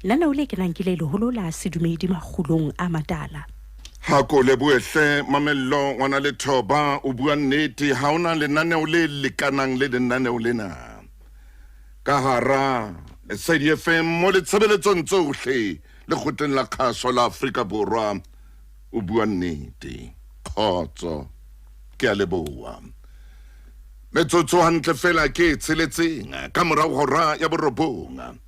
Lenaneo le kenang ke le leholo la sedumedi makgulong a matala. Ha ko lebohe hle Mamello ngwana Lethoba, o bua nnete, ha hona lenaneo le lekanang le lenaneo lena ka hara Lesedi FM mo litshebeletsong tsohle lekgotleng la kgaso la Afrika Borwa. O bua nnete, kgotso, ke a leboha. Metsotso hantle fela ke tsheletseng ka morao hora ya borobong.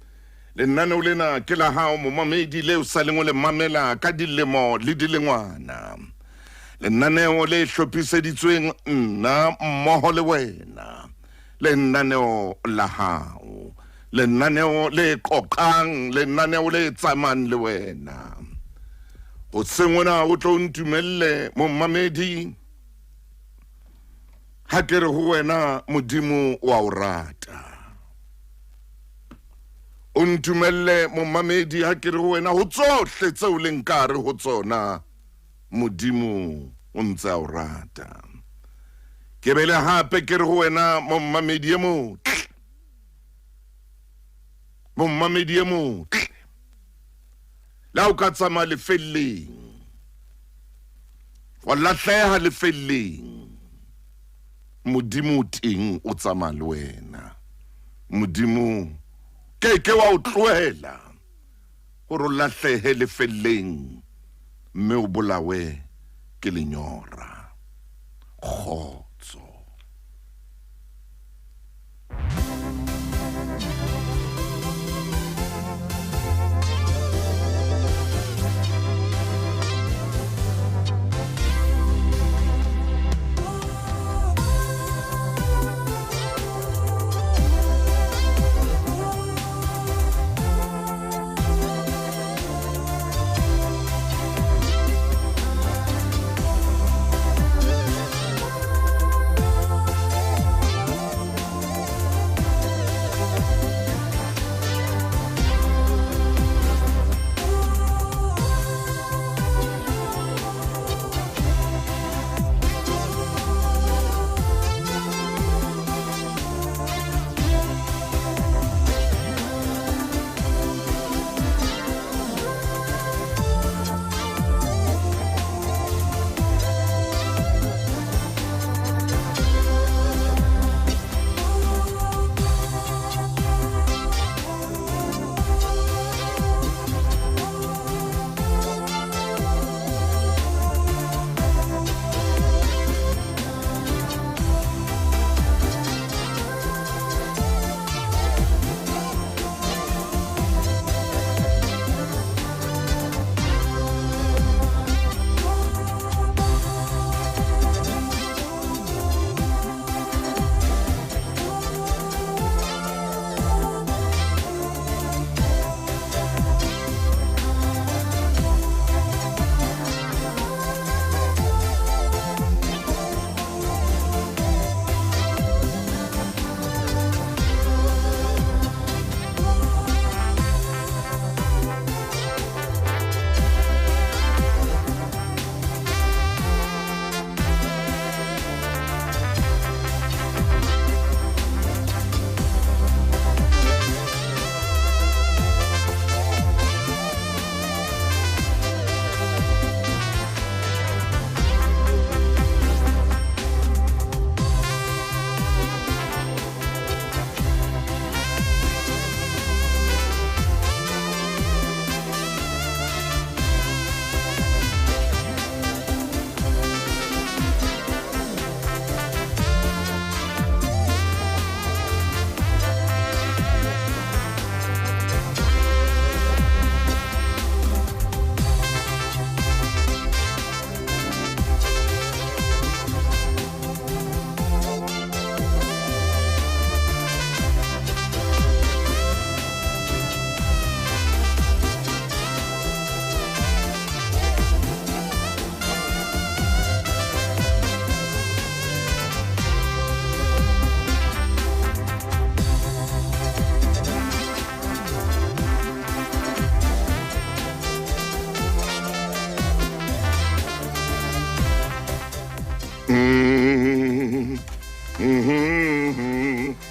Lenaneo lena ke la hao momamedi leo sa leng o le mamela ka dilemo le dilengwana. Lenaneo le hlophiseditsweng nna mmoho le wena. Lenaneo la hao. Lenaneo le qoqang, lenaneo le tsamayang le wena. Hoseng ona o tlo ntumelle momamedi ha ke re ho wena Modimo wa o rata. O ntumelle momamedi ha ke re ho wena ho tsohle tseo leng ka re ho tsona Modimo o ntse a o rata. Ke bele hape ke re ho wena momamedi e motle, momamedi e motle, le ha o ka tsamaya lefelleng wa lahleha lefelleng, Modimo o teng o tsamaya le wena. Modimo ke ke wa o tlohela hore o lahlehe lefelleng mme o bolawe ke lenyora. Kgotso.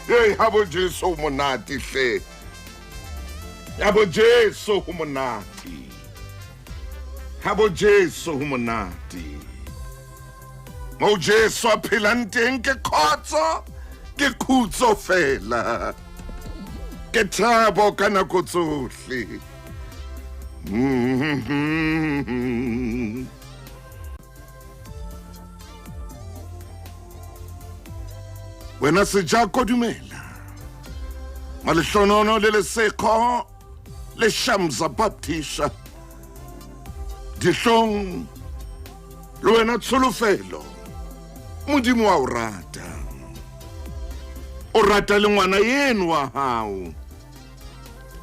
Hey, ha bo Jesu monate hle. Habo Jesu ho monate. Habo Jesu ho monate. Mo Jesu a phelang teng ke khotso, ke khutso fela. Ke thabo ka nako tsohle. Wena sejako dumela. Malehlonono le lesekgo le Shamsa Baptist. Dihlong le wena tsholofelo. Modimo wa o rata. O rata le ngwana eno wa hao.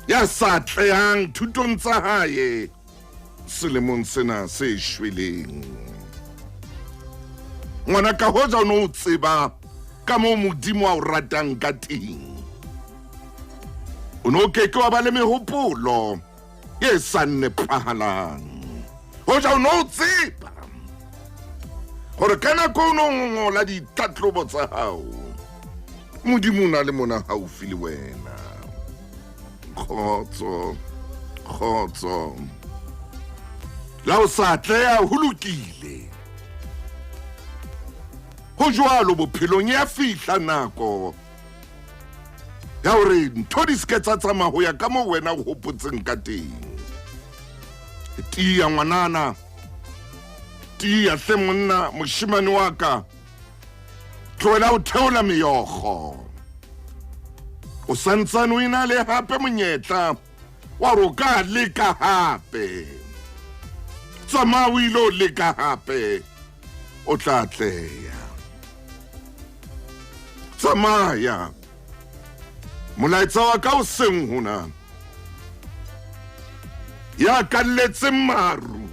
Ya sa atlehang thutong tsa hae selemong sena se shweleng. Ngwana ka hoja o no o tseba ka moo Modimo a o ratang ka teng, o no ke ke wa ba le mehopolo e sa nepahalang. Hoja o no o tseba gore ka nako o no ngola ditlhatlobo tsa hao, Modimo o na le mona haufi le wena. Kgotso, kgotso. La o sa atleha ho lokile. Ho jwalo bophelong, ya fihla nako ya hore ntho di se ke tsa tsamaya ho ya ka moo wena o hopotseng ka teng. Tiya ngwanana, tiya hle monna, moshemane wa ka. Tlohela ho theola meokgo. O santsane o ena le hape monyetla wa hore o ka leka hape. Tsamaya o ile o leka hape, o tla atleha. Tsamaya. Molaetsa wa ka o seng hona. Ya kalletseng maru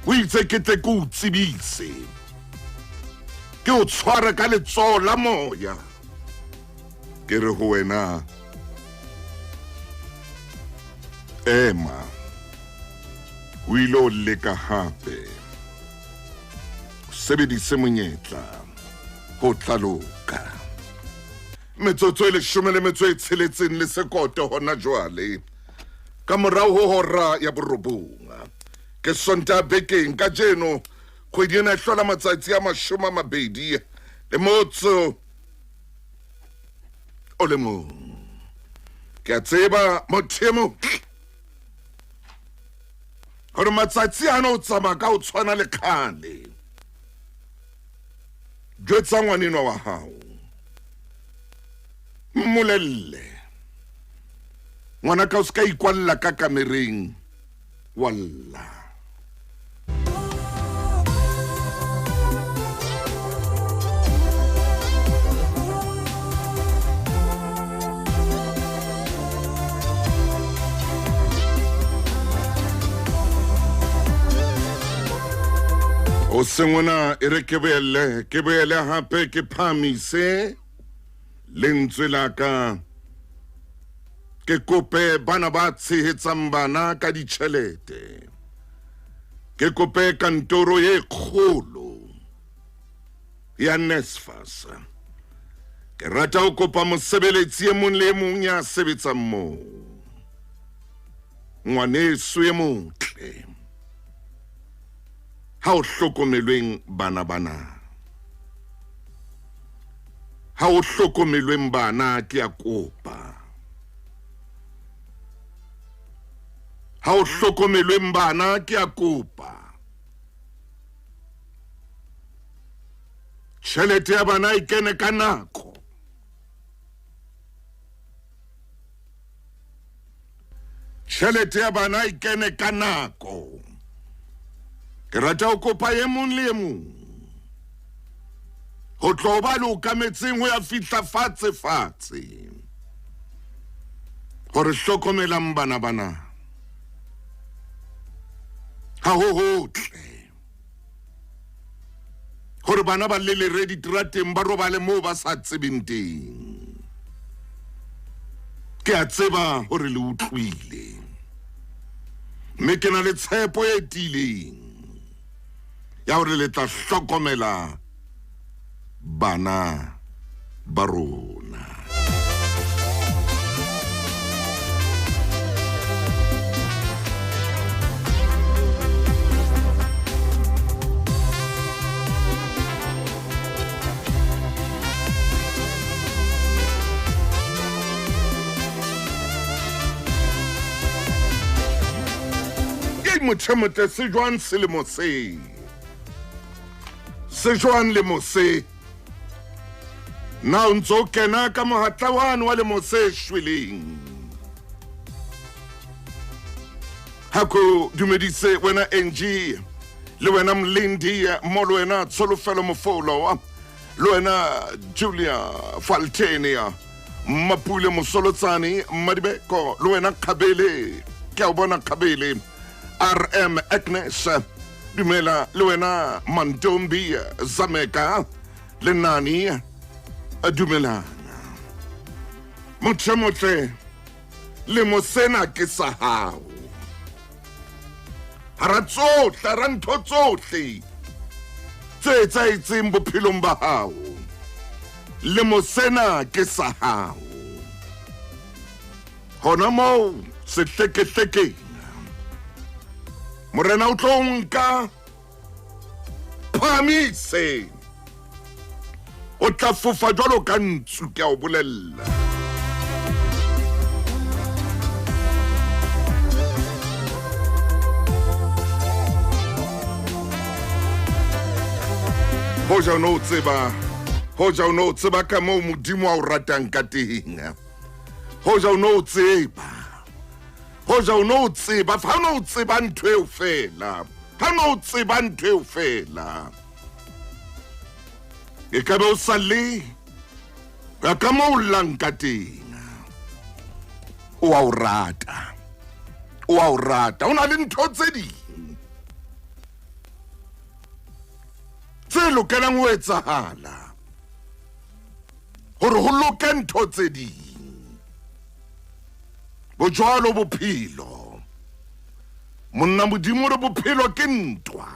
o itse ke tle ke o tsebise, ke o tshware ka letsoho la moya, ke re ho wena, ema o ile o leka hape, o sebedise monyetla ho tla loka. Metsotso e leshome le metso e tsheletseng le sekoto hona jwale ka morao ho hora ya borobong. Ke Sontaha bekeng kajeno, kgwedi ena e hlola matsatsi a 20 le motso o le mong. Ke a tseba motho e motle gore matsatsi ana o tsamaya ka ho tshwana le kgale. Jwetsa ngwanenwa wa hao, mmolelle, ngwanaka o se ka ikwalla ka kamereng wa lla. O sengona e re ke boele, ke boele hape ke phahamise lentswe la ka, ke kope bana ba tshehetsang bana ka ditjhelete, ke kope kantoro e kgolo ya NSFAS. Ke rata ho kopa mosebeletsi e mong le e mong ya sebetsang moo, ngwaneso e motle, ha o hlokomelweng bana bana, ha o hlokomelweng bana, ke a kopa, ha o hlokomelweng bana, ke a kopa, tjhelete ya bana e kene ka nako. Tjhelete ya bana e kene ka nako. Ke rata ho kopa e mong le e mong ho tlo ba le okametseng ho ya fihla fatshe fatshe, hore hlokomelang bana bana, ha ho hotle hore bana ba lelere diterateng, ba robale moo ba sa tsebeng teng. Ke a tseba hore le utlwile, mme ke na le tshepo e tiileng ya hore le tla hlokomela bana ba rona. Motho motle, se jwang selemo se? Se jwang lemo se? Na o ntse o kena ka mohatla wane wa lemo se shweleng? Ha ko dumedise wena Angie, le wena Mlindi, mo le wena Tsholofelo Mofolo, le wena Julia Faltenia, Mmapule Mosolotsane, Mmadibeko, le wena Kgabele, ke a o bona Kgabele, RM Agnes, dumela le wena Mantombi Zameka, le Nani, dumelang. Motho motle, lemo sena ke sa hao. Hara tsohle, hara ntho tsohle tse etsahetseng bophelong ba hao, lemo sena ke sa hao. Hona moo sehlekehlekeng, Morena o tlo nka phahamise, o tla fofa jwalo ka ntsu, ke a o bolella. Hoja o no tseba, hoja o no tseba ka moo Modimo a o ratang ka teng. Hoja o no tseba, hoja o no tseba, ha o no tseba ntho eo feela, ha o no tseba ntho eo feela, e ka be o sa le ka ka moo o llang ka teng. O a o rata, o a o rata. O na le ntho tse ding tse lokelang ho etsahala hore ho loke ntho tse ding. Bojwalo bophelo, monna Modimo re bophelo ke ntwa.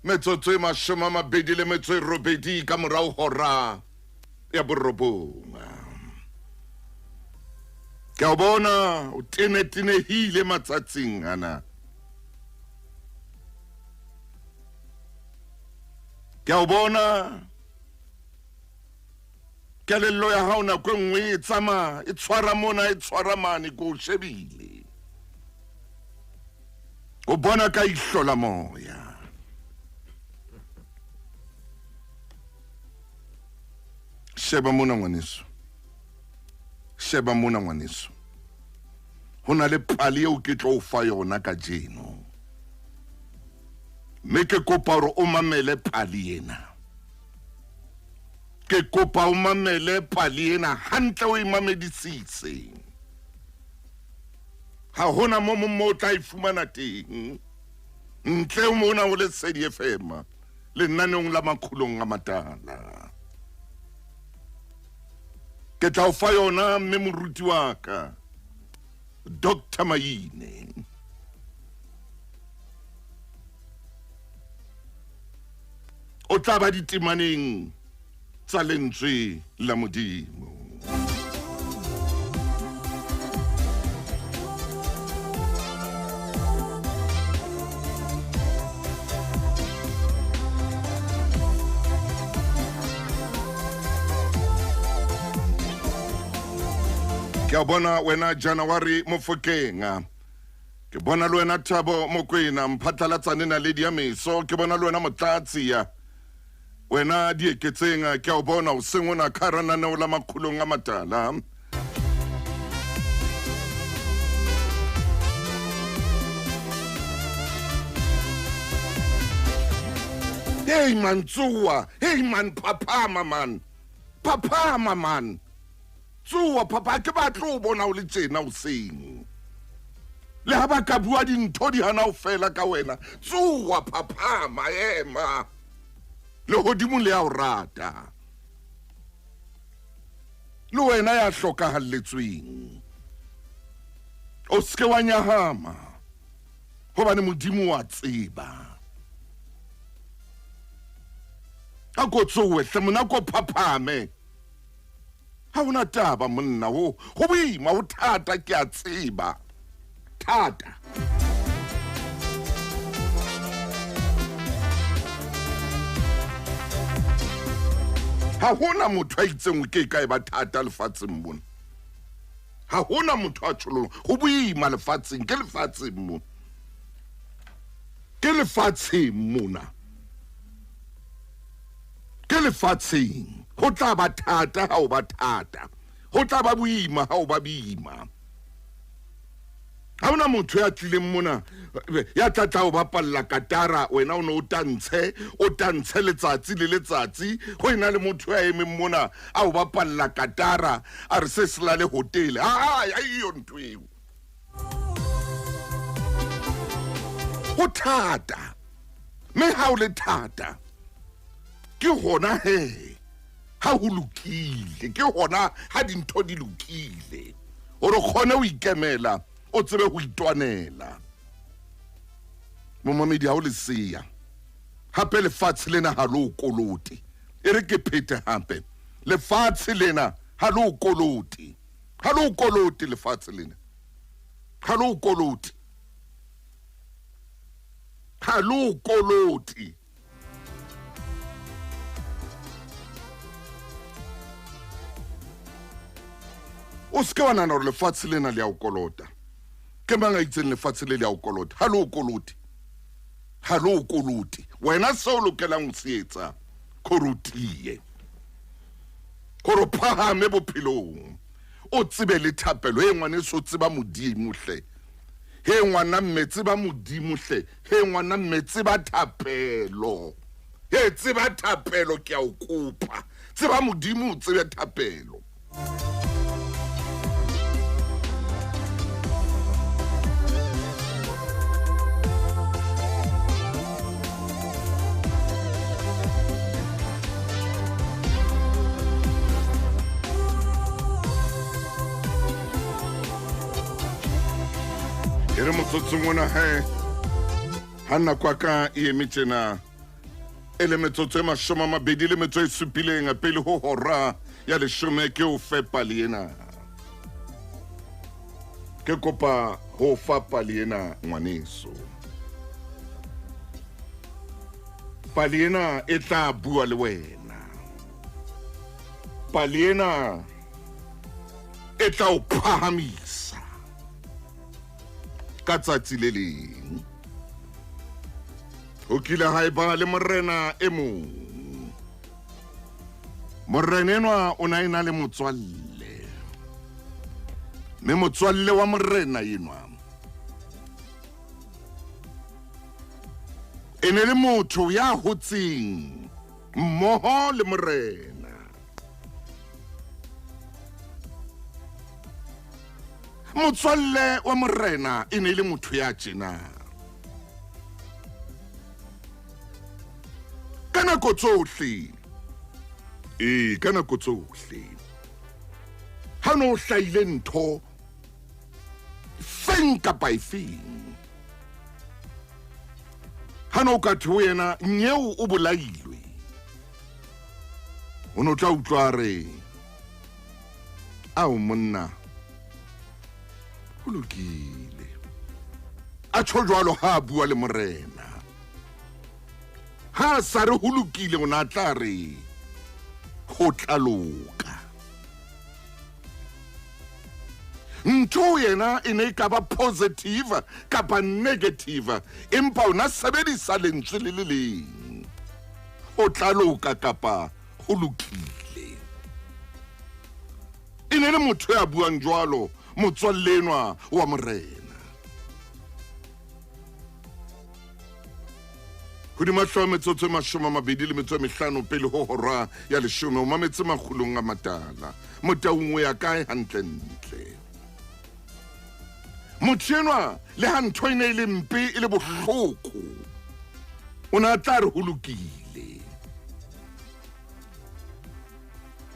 Metsotso e 28 ka morao hora ya 9. Ke a o bona o tenetenehile matsatsing ana. Ke a o bona kelello ya hao nako e nngwe e tsamaya, e tshwara mona, e tshwara mane, ke o shebile. O bona ka ihlo la moya. Sheba mona ngwaneso, sheba mona ngwaneso. Ho na le pale eo ke tlo o fa yona kajeno, mme ke kopa hore o mamele pale ena. Ke kopa o mamele pale ena hantle, o e mamedisise. Ha hona mo mong mo o tla e fumana teng ntle mona ho Lesedi FM lenaneong la Makgulong a Matala. Ke tla o fa yona mme moruti wa ka Dr. Maine. O tla ba ditemaneng tsa lentswe la Modimo. Ke a bona wena January Mofokeng, ke bona le wena Thabo Mokwena Mphatlalatsane naledi ya meso, ke bona le wena Motlatsi ya wena Dieketseng, ke a o bona o seng ona ka hara naneo la Makgulong a Matala. Hey man, tsoa. Hey man, phaphama man. Phaphama man. Tsoa phapha, ke batle o bona o le tjena hoseng. Le ha ba ka bua dintho di hana ho fela ka wena, tsoa phaphama, ema. Lehodimo le a o rata. Le wena ya hlokahalletsweng, o seke wa nyahama, hobane Modimo wa tseba. A ko tsowe hle mona, ko phaphame. Ha hona taba monna, ho boima, ho thata, ke a tseba. Thata. Ha hona motho a itseng o ke ka e ba thata lefatsheng mona. Ha hona motho a tjholong. Ho boima lefatsheng, ke lefatsheng mo. Ke lefatsheng mona. Ke lefatsheng. Ho tla ba thata ha o ba thata. Ho tla ba boima ha o ba boima. Ha hona motho ya tlileng mona ya tla tla o bapalla katara, wena o ne o tantshe, o tantshe letsatsi le letsatsi. Ho ena le motho ya emeng mona a o bapalla katara, a re se selale hotele. Ha ha iyo ntho eo. Ho thata. Mme ha o le thata, ke hona he ha ho lokile, ke hona ha dintho di lokile hore o kgone ho ikemela, o tsebe ho itwanela. Momamedi, ha o leseya hape lefatshe lena ha le o kolote. E re ke phete hape, lefatshe lena ha le o kolote, ha le o kolote lefatshe lena, ha le o kolote, ha le o kolote. O se ke wa nahana hore lefatshe lena le ya o kolota. Ke mang a itseng lefatshe le le ya o kolota? Ha le o kolote, ha le o kolote. Wena seo o lokelang ho se etsa ke hore o tiye, hore o phahame bophelong, o tsebe le thapelo. He ngwaneso, o tseba Modimo hle. He ngwana mme, tseba Modimo hle. He ngwana mme, tseba thapelo. He tseba thapelo, ke a o kopa. Tseba Modimo, o tsebe thapelo. E re motsotsong ona he ha nako ya ka e eme tjena e le metsotso e 27 pele ho hora ya 10, ke o fe pale ena. Ke kopa ho fa pale ena ngwaneso. Pale ena e tla bua le wena. Pale ena e tla o phahamisa ka tsatsi le leng. Ho kile ha eba le morena e mong. Morena enwa o na ena le motswalle. Mme motswalle wa morena enwa e ne le motho ya hotseng mmoho le morena. Motswalle wa morena e ne le motho ya tjena. Ka nako tsohle, ee, ka nako tsohle, ha no hlahile ntho feng kapa efeng, ha no ka thwe ho yena nyeo o bolailwe, o no tla utlwa re, ao monna, ho lokile. A tjho jwalo ha a bua le morena. Ha a sa re ho lokile, o na tla re ho tla loka. Ntho yena e ne e ka ba positive kapa negative, empa o na sebedisa lentswe le le leng, ho tla loka kapa ho lokile. E ne le motho ya buang jwalo, motswalle enwa wa morena. Hodima hlooho metsotso e 25 pele ho hora ya 10, o mametse Makgulong a Matala. Motaung o ya kae hantlentle? Motho enwa le ha ntho e ne e le mpe e le bohloko, o ne a tla re ho lokile.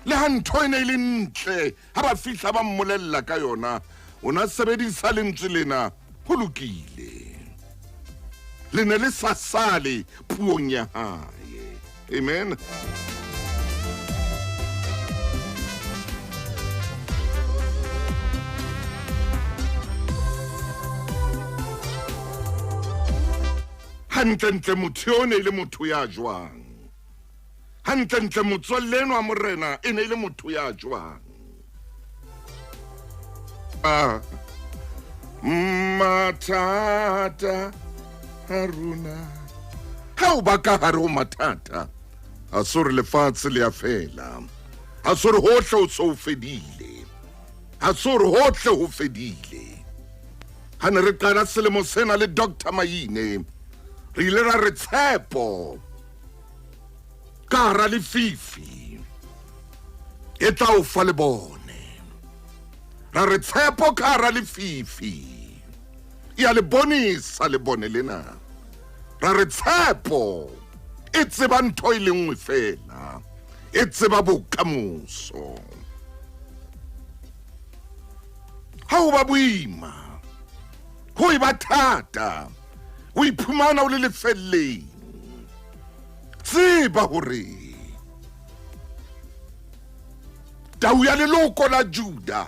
Le ha ntho e ne e le ntle, ha ba fihla ba mmolella ka yona, o ne a sebedisa lentswe lena, ho lokile. Le ne le sa sale puong ya hae. Amen. Hantlentle motho eo ne e le motho ya jwang? Hantlentle motswalle enwa morena e ne e le motho ya jwang? Mathata a rona. Ha o ba ka hare ho mathata, a se hore lefatshe le a fela. A se hore hohle o se o fedile. A se hore hohle ho fedile. Ha ne re qala selemo sena le Doctor Maine, re ile ra re tshepo ka hara lefifi e tla o fa lebone. Ra re tshepo ka hara lefifi ya le bonisa lebone lena. Ra re tshepo e tseba ntho e le nngwe fela, e tseba bokamoso. Ha ho ba boima, ho e ba thata, o iphumana o le lefelleng, tseba hore tau ya leloko la Juda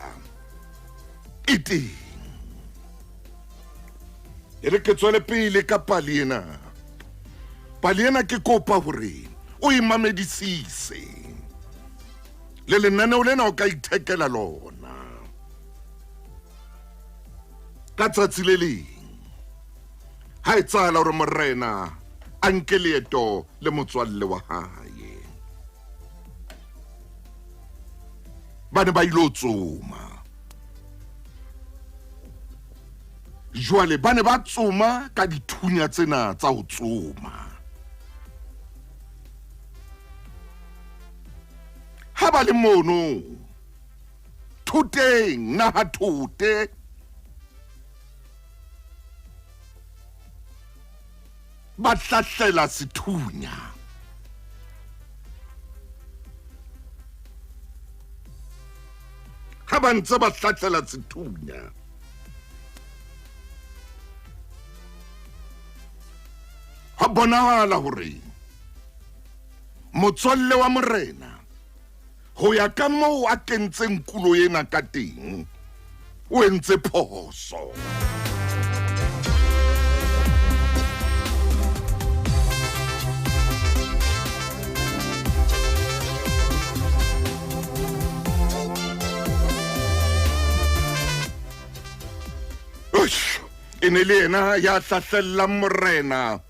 e teng. E re ke tswele pele ka pale ena. Pale ena ke kopa hore o e mamedisise. Le lenaneo lena o ka ithekela lona. Ka tsatsi le leng, ha etsahala hore morena a nke leeto le motswalle wa hae. Ba ne ba ilo tsoma. Jwale ba ne ba tsoma ka dithunya tsena tsa ho tsoma. Ha ba le mono thoteng, naha thote, ba hlahlela sethunya. Ha ba ntse ba hlahlela sethunya, ha bonahala hore motswalle wa morena, ho ya ka moo a kentseng kulo ena ka teng, o entse phoso. E ne le yena ya hlahlellang morena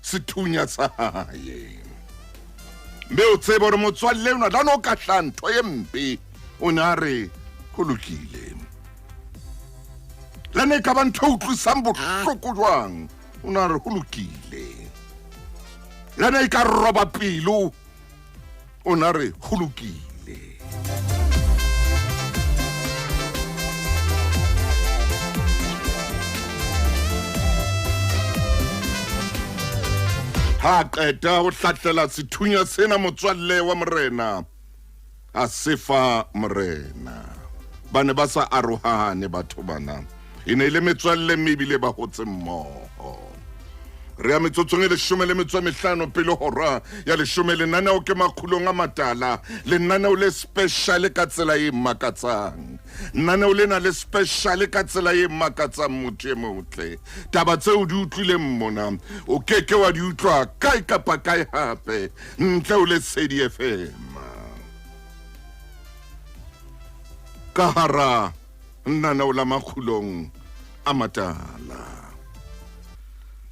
sethunya sa hae. Mme o tsebe hore motswalle enwa la no ka hla ntho e mpe, o ne a re ho lokile. La ne ka ba ntho e utlwisang bohloko jwang, o ne a re ho lokile. La ne ka roba pelo, o ne a re ho lokile. Ha qeta ho hlahlela sethunya sena motswalle wa morena a sefa morena. Ba ne ba sa arohane batho bana, e ne e le metswalle mme ebile ba hotse mmoho. Re ya metsotsong e leshome le metso e mehlano pele hora ya leshome. Lenaneo ke Makgulong a Matala, lenaneo le special ka tsela e makatsang. Lenaneo lena le special ka tsela e makatsang. Motho e motle, taba tseo di utlwileng mona o ke ke wa di utlwa kae kapa kae hape ntle o Lesedi FM. Ka hara lenaneo la Makgulong a Matala,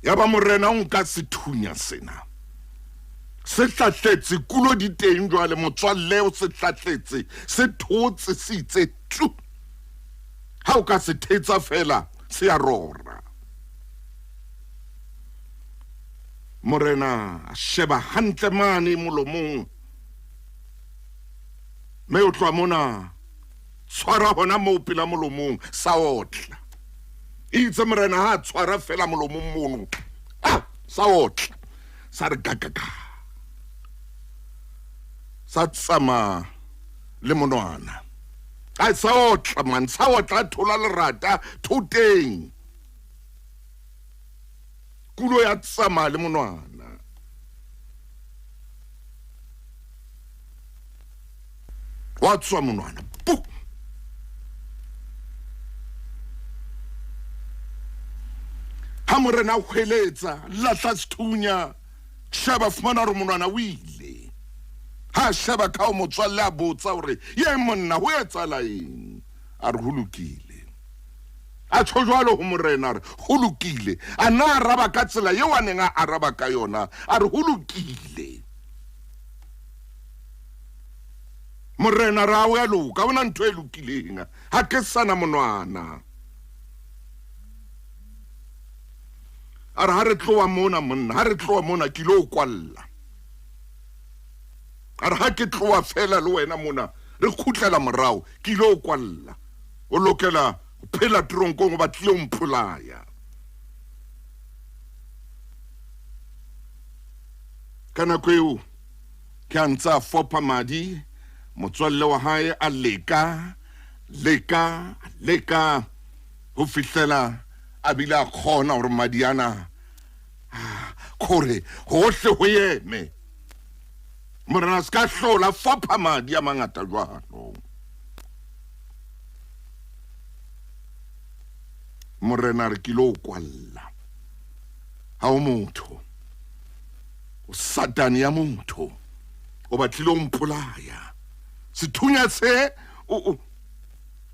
ya ba morena o nka sethunya sena se hlahletse kulo di teng. Jwale motswalle o se hlahletse, se thotse, se itse tsu. Ha o ka se thetsa fela se a rora. Morena a sheba hantle mane molomong, mme o tloha mona tshwara hona moo pela molomong, sa otla. Itse morena ha tshwara fela molomong mono, ah, sa otla, sa re kakaka, sa tsamaya le monwana. A sa otla man, sa otla, thola lerata thoteng, kulo ya tsamaya le monwana. Wa tswa monwana pu. Ha morena a hweletsa, lahla sethunya, sheba, fumana hore monwana o ile. Ha sheba ka o motswalle a botsa hore ye monna ho etsahala eng, a re ho lokile. A tjho jwalo ho morena, a re, Ho lokile. A nna a araba ka tsela eo a neng a araba ka yona, a re, Ho lokile. Morena ra o ya loka, o na ntho e lokileng, ha ke sana monwana. A re, ha re tloha mona, monna, ha re tloha mona, ke ilo o kwalla. A re, ha ke tloha feela le wena mona, re kgutlela morao, ke ilo o kwalla. O lokela ho phela teronkong, o batlile o mpolaya. Ka nako eo, ke a ntse a fopha madi, motswalle wa hae a leka, leka, leka, ho fihlela a bile a kgona hore madi ana, kgore hohle ho eme. Morena a se ka hlola fopha madi a mangata jwalo. Morena re ke lo kwalla. Ha o motho. O Satane ya motho. O batlile o mpolaya. Sethunya se o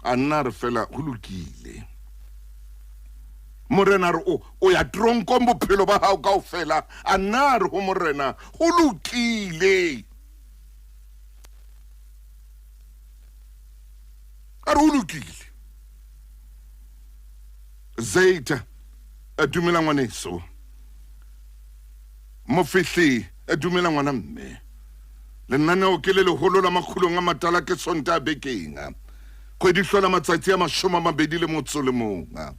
a nna re fela ho lokile. Morena re o o ya tronkong bophelo ba hao kaofela. A nna re ho morena ho lokile. A re ho lokile. Zeta, dumela ngwaneso. Mofihli, dumela ngwana mme. Lenaneo ke le leholo la makgulong a matala ke Sontaha bekeng. Kgwedi hlola matsatsi a 21.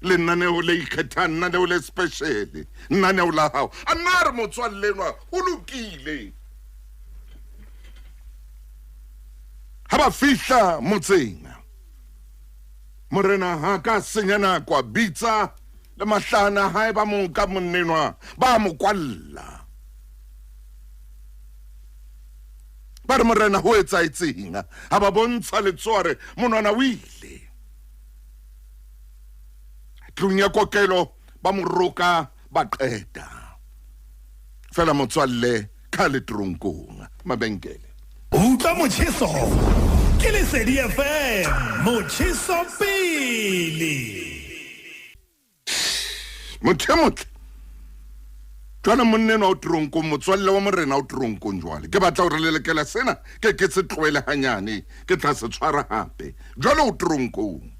Lenaneo le ikgethang, lenaneo le special, lenaneo la hao. A nna re motswalle enwa ho lokile. Ha ba fihla motseng, morena ha ka senya nako, a bitsa le mahlahana hae ba mo nka monnenwa, ba mo kwalla. Ba re morena ho etsahetseng? Ha ba bontsha letsoare, monwana o ile. Tlung ya kokelo ba mo roka ba qeta. Fela motswalle ka le tronkong mabenkele. Utlwa motjheso ke Lesedi FM, motjheso pele. Motho e motle. Jwale monna enwa o teronkong, motswalle wa morena o teronkong jwale. Ke batla hore le lekela sena, ke ke se tlohele hanyane, ke tla se tshwara hape. Jwale o teronkong.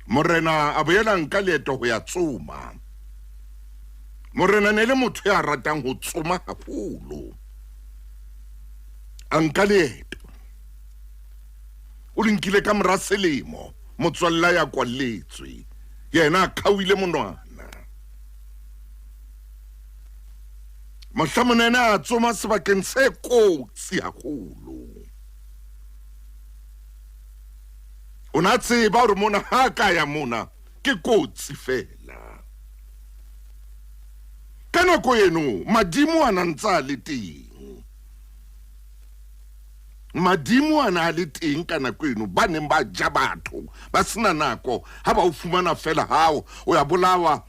Morena a boela nka leeto ho ya tsoma. Morena ne le motho ya ratang ho tsoma haholo. A nka leeto. O le nkile ka mora selemo, motswalle ya kwalletswe. Yena a kgaohile monwana. Mohla monene a tsoma sebakeng se kotsi haholo. O na tseba hore mona ha ka ya mona ke kotsi fela. Ka nako eno madimo a na ntse a le teng. Madimo a na a le teng ka nako eno, ba neng ba ja batho ba sena nako, ha ba o fumana fela hao o ya bolawa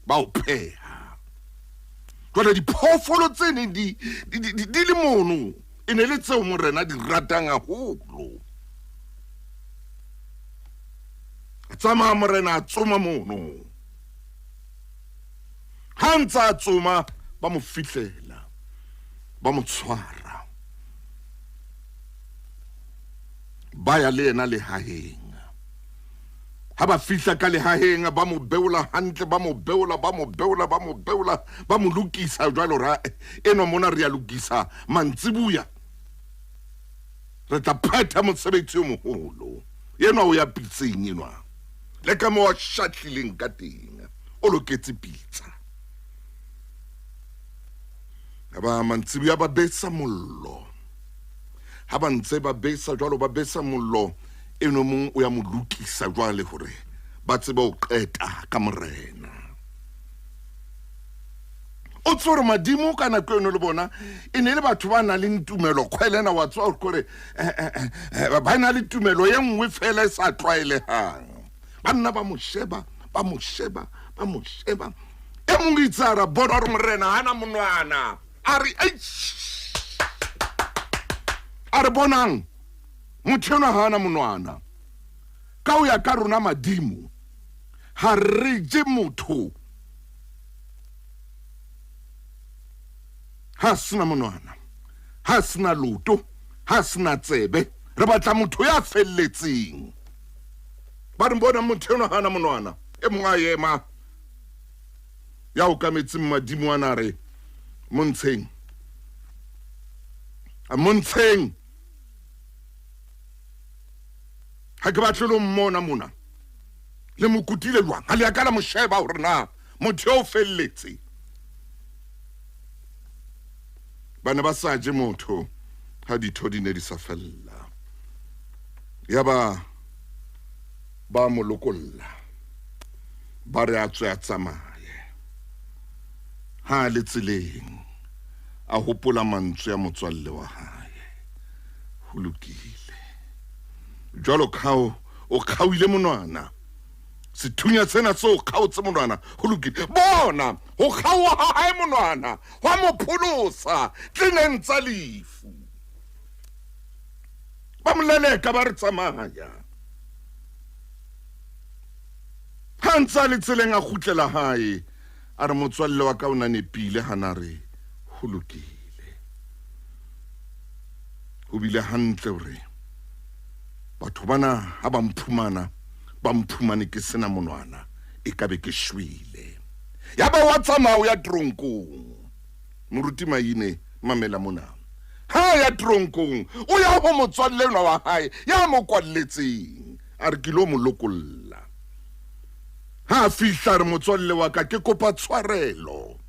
ba o pheha. Jwale diphoofolo tse neng di di le mono e ne le tseo morena di ratang haholo. Tsamaya morena a tsoma mono. Ha ntse a tsoma ba mo fihlela, ba mo tshwara, ba ya le yena lehaheng. Ha ba fihla ka lehaheng ba mo beola hantle, ba mo beola, ba mo beola, ba mo beola, ba mo lokisa jwalo ra enwa mona re ya lokisa mantsibuya. Re tla phetha mosebetsi o moholo. Enwa o ya pitseng enwa. Le ka mo a shahlileng ka teng, o loketse pitsa. Ba mantsibuya ba besa mollo. Ha ba ntse ba besa jwalo, ba besa mollo, eno mong o ya mo lokisa jwale hore ba tsebe ho qeta ka morena. O tsebe hore madimo ka nako eno le bona e ne le batho ba nang le tumelo kgwelena, wa tseba hore ba na le tumelo e nngwe fela e sa tlwaelehang. Ba nna ba mo sheba, ba mo sheba, ba mo sheba. E mong itse a ra bona hore morena ha na monwana. A re, eish! A re bonang, motho enwa ha ana monwana. Ka ho ya ka rona madimo, Ha re je motho ha sena monwana, ha sena loto, ha sena tsebe. Re batla motho ya felletseng. Ba re bona motho enwa hana monwana. E mong a ema ya okametseng madimo ana re montsheng, a montsheng, ha ke batle lo mmona mona. Le mo kutile jwang? Ha le a ka la mo sheba hore na motho eo felletse. Ba ne ba sa je motho ha ditho di ne di sa fella. Yaba ba mo lokolla, ba re a tswe a tsamaye. Ha a le tseleng a hopola mantswe a motswalle wa hae. Ho lokile jwalo ka o kgaoile monwana, sethunya sena se o kgaotse monwana. Ho lokile, bona ho kgaoha ha hae monwana hwa mo pholosa tleneng tsa lefu. Ba mo leleka ba re tsamaya. Ha ntse a le tseleng a kgutlela hae, a re motswalle wa ka o na nepile hana re ho lokile. Ho bile hantle hore batho bana ha ba mphumana, ba mphumane ke sena monwana, e ka be ke shwele. Ya ba wa tsamaya o ya tronkong. Moruti Maine, mamela mona. Ha ya tronkong, o ya ho motswalle enwa wa hae ya mo kwalletseng. A re ke lo mo lokolla. Ha fihla re motswalle wa ka, ke kopa tshwarelo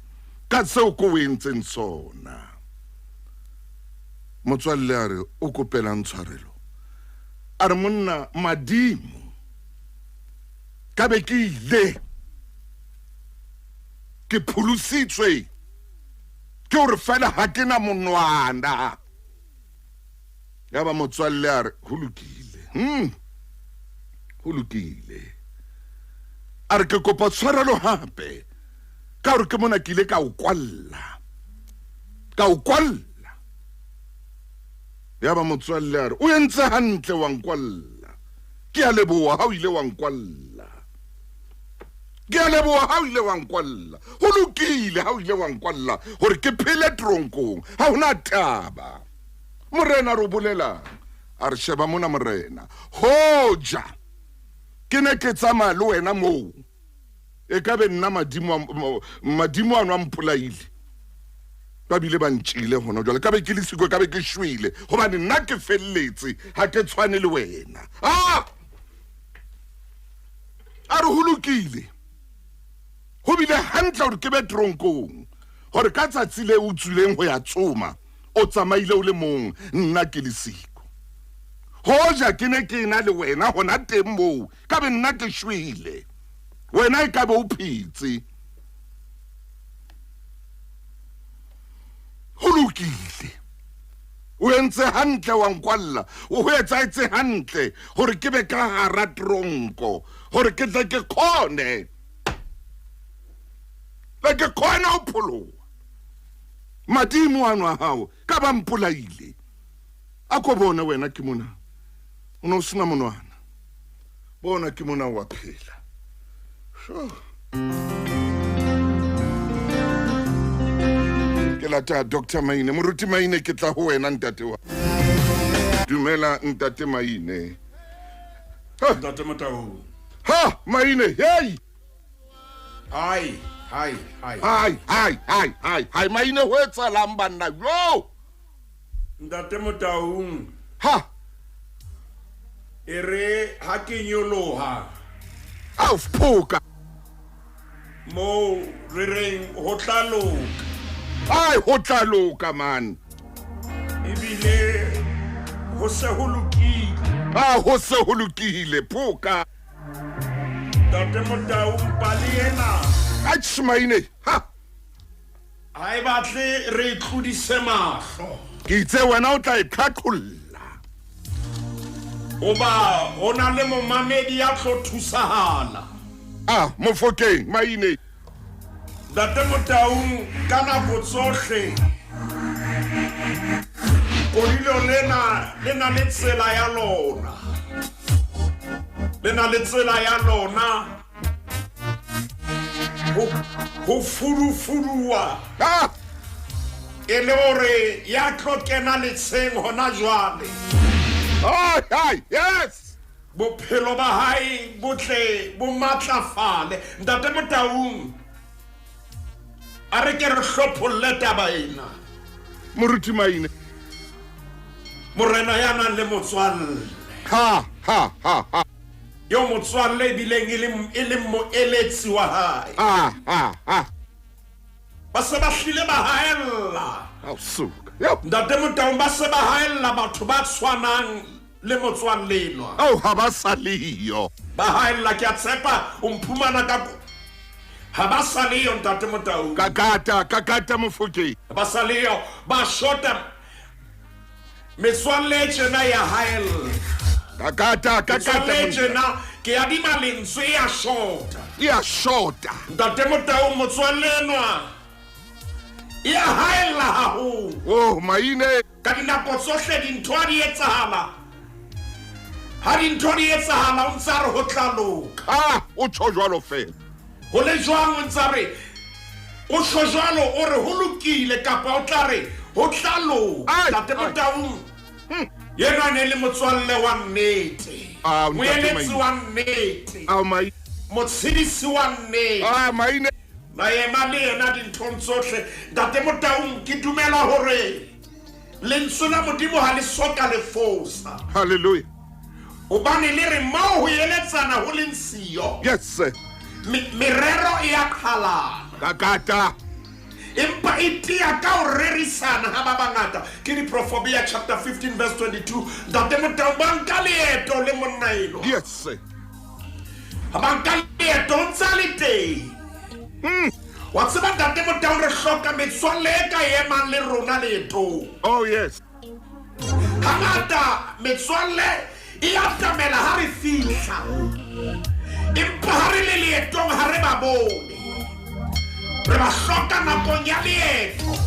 ka seo ko o entseng sona. Motswalle a re o kopelang tshwarelo? A re monna madimo, ka be ke ile ke pholositswe ke hore fela ha ke na monwana. Ya ba motswalle a re ho lokile, ho lokile. A re ke kopa tshwarelo hape ka hore ke mona ke ile ka o kwalla, ka o kwalla. Ya ba motswalle a re o entse hantle wa nkwalla, ke a leboha ha o ile wa nkwalla, ke a leboha ha o ile wa nkwalla. Ho lokile ha o ile wa nkwalla hore ke phele tronkong, ha hona taba. Morena re o bolelang? A re sheba mona morena, hoja ke ne ke tsamaya le wena moo, e ka be nna madimo ano a mpolaile, ba bile ba ntšile hona jwale, ka be ke le siko, ka be ke shwele, hobane nna ke felletse, ha ke tshwane le wena. A re ho lokile, ho bile hantle hore ke be tronkong, hore ka tsatsi le o tswileng ho ya tsoma, o tsamaile o le mong, nna ke le siko. Hoja ke ne ke ena le wena hona teng moo, ka be nna ke shwele, wena e ka be o phetse. Ho lokile, o entse hantle wa nkwalla, o ho etsahetse hantle hore ke be ka hara tronko, hore ke tle ke kgone, le ke kgone ho pholoha. Madimo ano a hao ka ba mpolaile. A ko bone wena ke mona, o ne o sena monwana, bona ke mona wa phela. Ke lata Dr. Maine, Moruti Maine, ke tla ho wena ntate wa. Dumela ntate Maine. Ntate Motau. Ha Maine, hey. Hi, hi, hi. Hi, hi, hi, hi. Hi Maine, ho etsahalang banna? Yo. Ntate Motaung. Ha. E re ha ke nyoloha. Auf phoka. Mo re reng ho tla loka. Ai, ho tla loka man. Ebile ho se ho lokile. Ah, ho se ho lokile phoka. Ntate Motaung, pale ena. Atjhe Maine, ha. Ha e batle re tlodise mahlo. Ke itse wena o tla e qhaqholla. Hoba ho na le momamedi ya tlo thusahala. Ah, Mofokeng, Maine. Ntate Motaung, ka nako tsohle kodilo lena le na le tsela ya lona. Le na le tsela ya lona. Ho fudufuduwa. Ah! E le hore ya tlo kena letsheng hona jwale. Ai, ai, yes! Bophelo ba hae bo tle bo matlafale. Ntate Motaung, a re ke re hlopholle taba ena. Moruti Maine. Morena ya nang le motswalle. Ha, ha, ha, ha. Eo motswalle ebileng e leng moeletsi wa hae. Ha, ha, ha. Ba se ba hlile ba haella. Ao suka. Yo. Ntate Motaung, ba se ba haella batho ba tshwanang le motswalle enwa. Ao ha ba sa leyo. Ba haella, ke a tshepa o mphumana ka ha ba sa leyo Ntate Motaung. Kakata, kakata Mofokeng. Ba sa leyo, ba shota metswalle tjena ya haella. Kakata, kakata. Metswalle tjena ke adima lentswe ya shota. Ya shota. Ntate Motaung, motswalle enwa ya haella haholo. Oh, Maine. Ka dinako tsohle dintho ha di etsahala. Ha dintho di etsahala o ntsa re ho tla loka. Ah, o tjho jwalo fela. Ho le jwang o ntsa re o tjho jwalo o re ho lokile kapa o tla re ho tla loka. Ntate Motaung, yena ne le motswalle wa nnete. Moeletsi wa nnete. Motshedisi wa nnete. Ah, Maine. Na ema le yena dinthong tsohle. Ntate Motaung, ke dumela hore lentswe la Modimo ha le soka le fosa. Hallelujah. Hobane le re moo ho eletsana ho leng siyo. Yes sir. Merero e a qhalana. Kakata. Empa e tia ka ho rerisana ha ba bangata. Ke di Proverbia chapter 15 verse 22. Ntate Motaung, ba nka leeto le monna enwa. Yes sir. Ha ba nka leeto o ntsa le teng. Wa tseba Ntate Motaung, re hloka metswalle e ka emang le rona leetong. Oh yes. Hangata metswalle e atamela ha re fihla. Empa ha re le leetong ha re ba bone. Re ba hloka nakong ya leeto.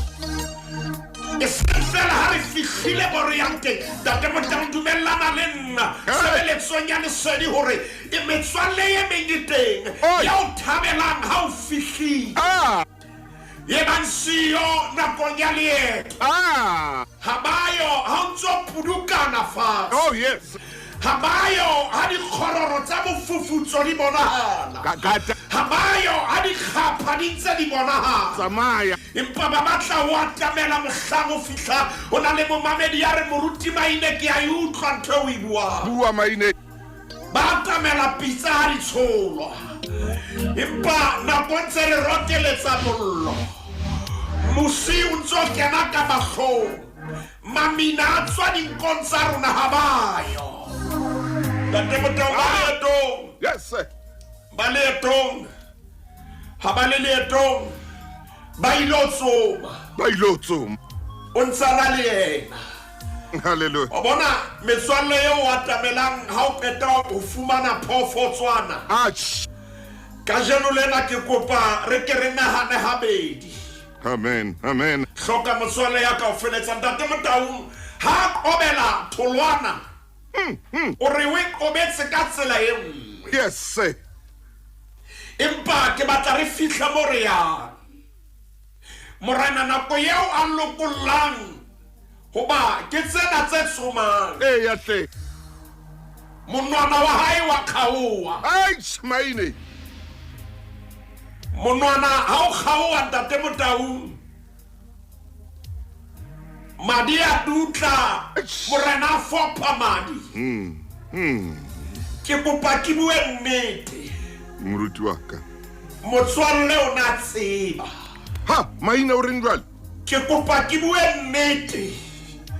E seng fela ha re fihlile mo re yang teng. Ntate Motaung, dumellana le nna tshebeletsong ya lesedi hore e metswalle e meng e teng ya o thabelang ha o fihlile. Ye bang siyo nakong ya leeto. Ha ba yo ha o ntso pudukana fatshe. Oh yes. Ha ba yo ha dikgororo tsa bofufutso di bonahala. Ha ba yo ha dikgapha di ntse di bonahala. Tsamaya. Empa ba batla ho atamela mohlang o fihla. Ho na le momamedi ya re moruti Maine ke a e utlwa ntho eo o e buang. Bua Maine. Ba atamela pitsa ha di tsholwa. Empa nako ntse re rokeletsa mollo. Mosi o ntso kena ka mahlong. Mamina a tswa dinkong tsa rona ha ba yo. Ntate Motaung, ba leetong. Yes sir. Ba leetong. Ha ba le leetong, ba ilo tsoma. Ba ilo tsoma. O ntsa na le yena. Hallelujah. O bona metswalle eo o atamelang ha o qeta ho fumana phoofotswana. Atjhe. Kajeno lena ke kopa re ke re nahane habedi. Amen, amen. Hloka motswalle ya ka o feletsa. Ntate Motaung, ha qobela tholwana, o re o e qobetse ka tsela e nngwe. Yes sir. Empa ke batla re fihla mo re yang. Morena nako eo a lokollang hoba ke tsena tse tsomang. Ee ya hle. Monwana wa hae wa kgaoha. Eish, Maine. Monwana ha o kgaoha Ntate Motaung, madi a dutla, morena a fopha madi. Ke kopa ke bue nnete. Moruti wa ka. Motswalle o na tseba. Ha, Maine o reng jwale? Ke kopa ke bue nnete.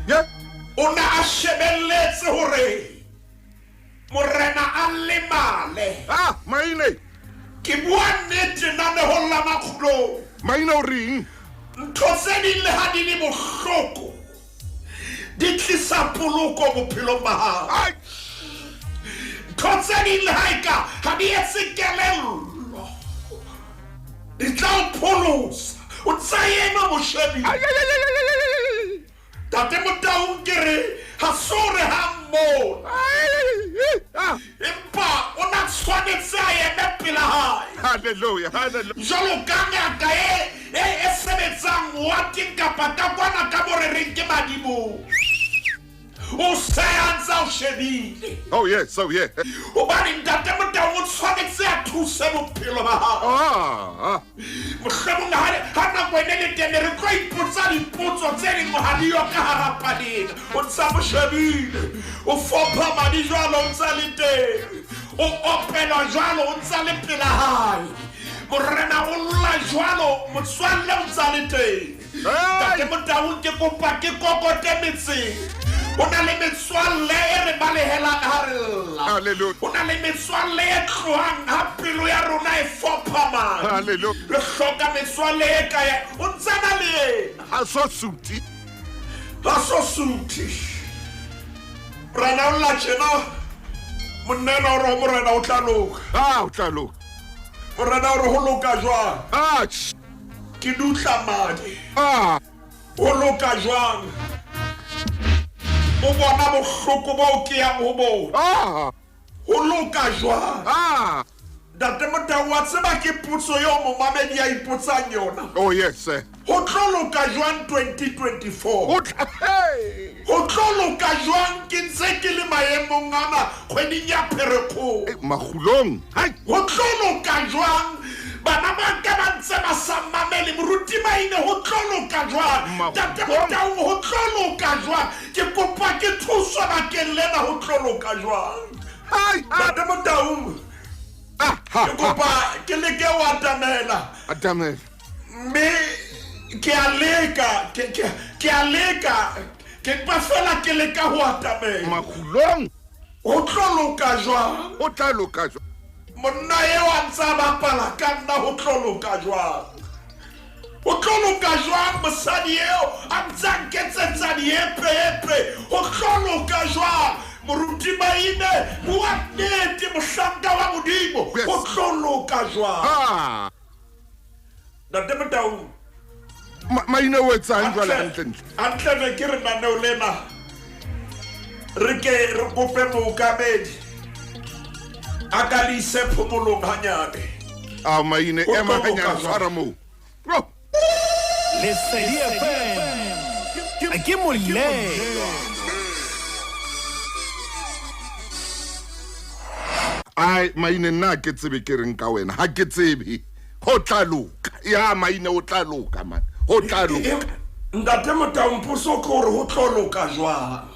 Yeah. O na a shebelletse hore morena a lemale. Ah, Maine. Ke bua nnete nanehong la makgulong. Maine o reng? Ntho tse ding le ha di le bohloko, di tlisa poloko bophelong ba hao. Ntho tse ding le ha e ka ha di etse kelello, di tla o pholosa. O ntsa ema moshebi. Ntate Motaung, ke re ha se hore ha mmona. Empa o na tshwanetse a eme pela hae. Hallelujah, hallelujah. Jwalo ka ngaka e sebetsang wateng kapa ka kwana ka mo re reng ke madimong, o seya ntse a o shebile. Oh yes, oh yeah. Hobane Ntate Motau o tshwanetse a thuse bophelo ba hao. Mohlomong ha nako e ne le teng, re tlo ipotsa dipotso tse ding ha di yo ka hara paleng. O ntsa mo shebile, o fopha madi jwalo, o ntsa le teng, o opelwa jwalo, o ntsa le pela hae. Morena o lla jwalo, motswalle o ntsa le teng. Ntate Motau, ke kopa ke kokote metseng. Ho na le metswalle e re balehelang ha re lla. Hallelujah. Ho na le metswalle e tlohang ha pelo ya rona e fopha madi. Hallelujah. Re hloka metswalle e ka ya, o ntsa na le yena. Ha so suthi. Ha so suthi. Morena o lla tjena, monna enwa o re ho morena o tla loka. Ah, o tla loka. Morena o re ho loka jwang? Ah, Ke dutla madi. Ah. Ho loka jwang? O bona bohloko boo ke yang ho bona. Ho loka jwang? Ntate Motau, wa tseba ke potso eo momamedi a ipotsang yona. Oh yes, sir. Ho tlo loka jwang 2024? Ho tla, hey! Ho tlo loka jwang ke ntse ke le maemong ana kgweding ya Pherekgong? Hey, makgulong. Hai! Ho tlo loka jwang? Bana ba ka ba ntse ba sa mamele moruti Maine, ho tlo loka jwang? Makgulong. Ntate Motau, ho tlo loka jwang? Ke kopa ke thuso bakeng lena, ho tlo loka jwang? Hai! Ntate Motau, ke kopa ke leke ho atamela. Atamela. Mme ke a leka, ke a leka, ke mpa fela ke leka ho atamela. Makgulong. Ho tlo loka jwang? Ho tla loka jwang? Monna eo a ntse a bapala ka nna, ho tlo loka jwang? Ho tlo loka jwang mosadi eo a ntse a nketsetsa diepeepe? Ho tlo loka jwang? Moruti Maine, bua nnete, mohlanka wa Modimo. Yes. Ho tlo loka jwang? Ntate Motau. Maine o etsang jwale hantlentle? Hantle ne ke re naneo lena re ke re kope mookamedi a ka le ise phomolong hanyane. A Maine, Ho ema tlo loka hanyane, jwang? tshwara moo. Bro. Lesedi FM. Ke molemo. Ai, Maine, nna ha ke tsebe ke reng ka wena, ha ke tsebe. Ho tla loka. Ya, Maine, ho tla loka, man. Ho tla loka. Ntate Motau, mpuso ke hore ho tlo loka jwang?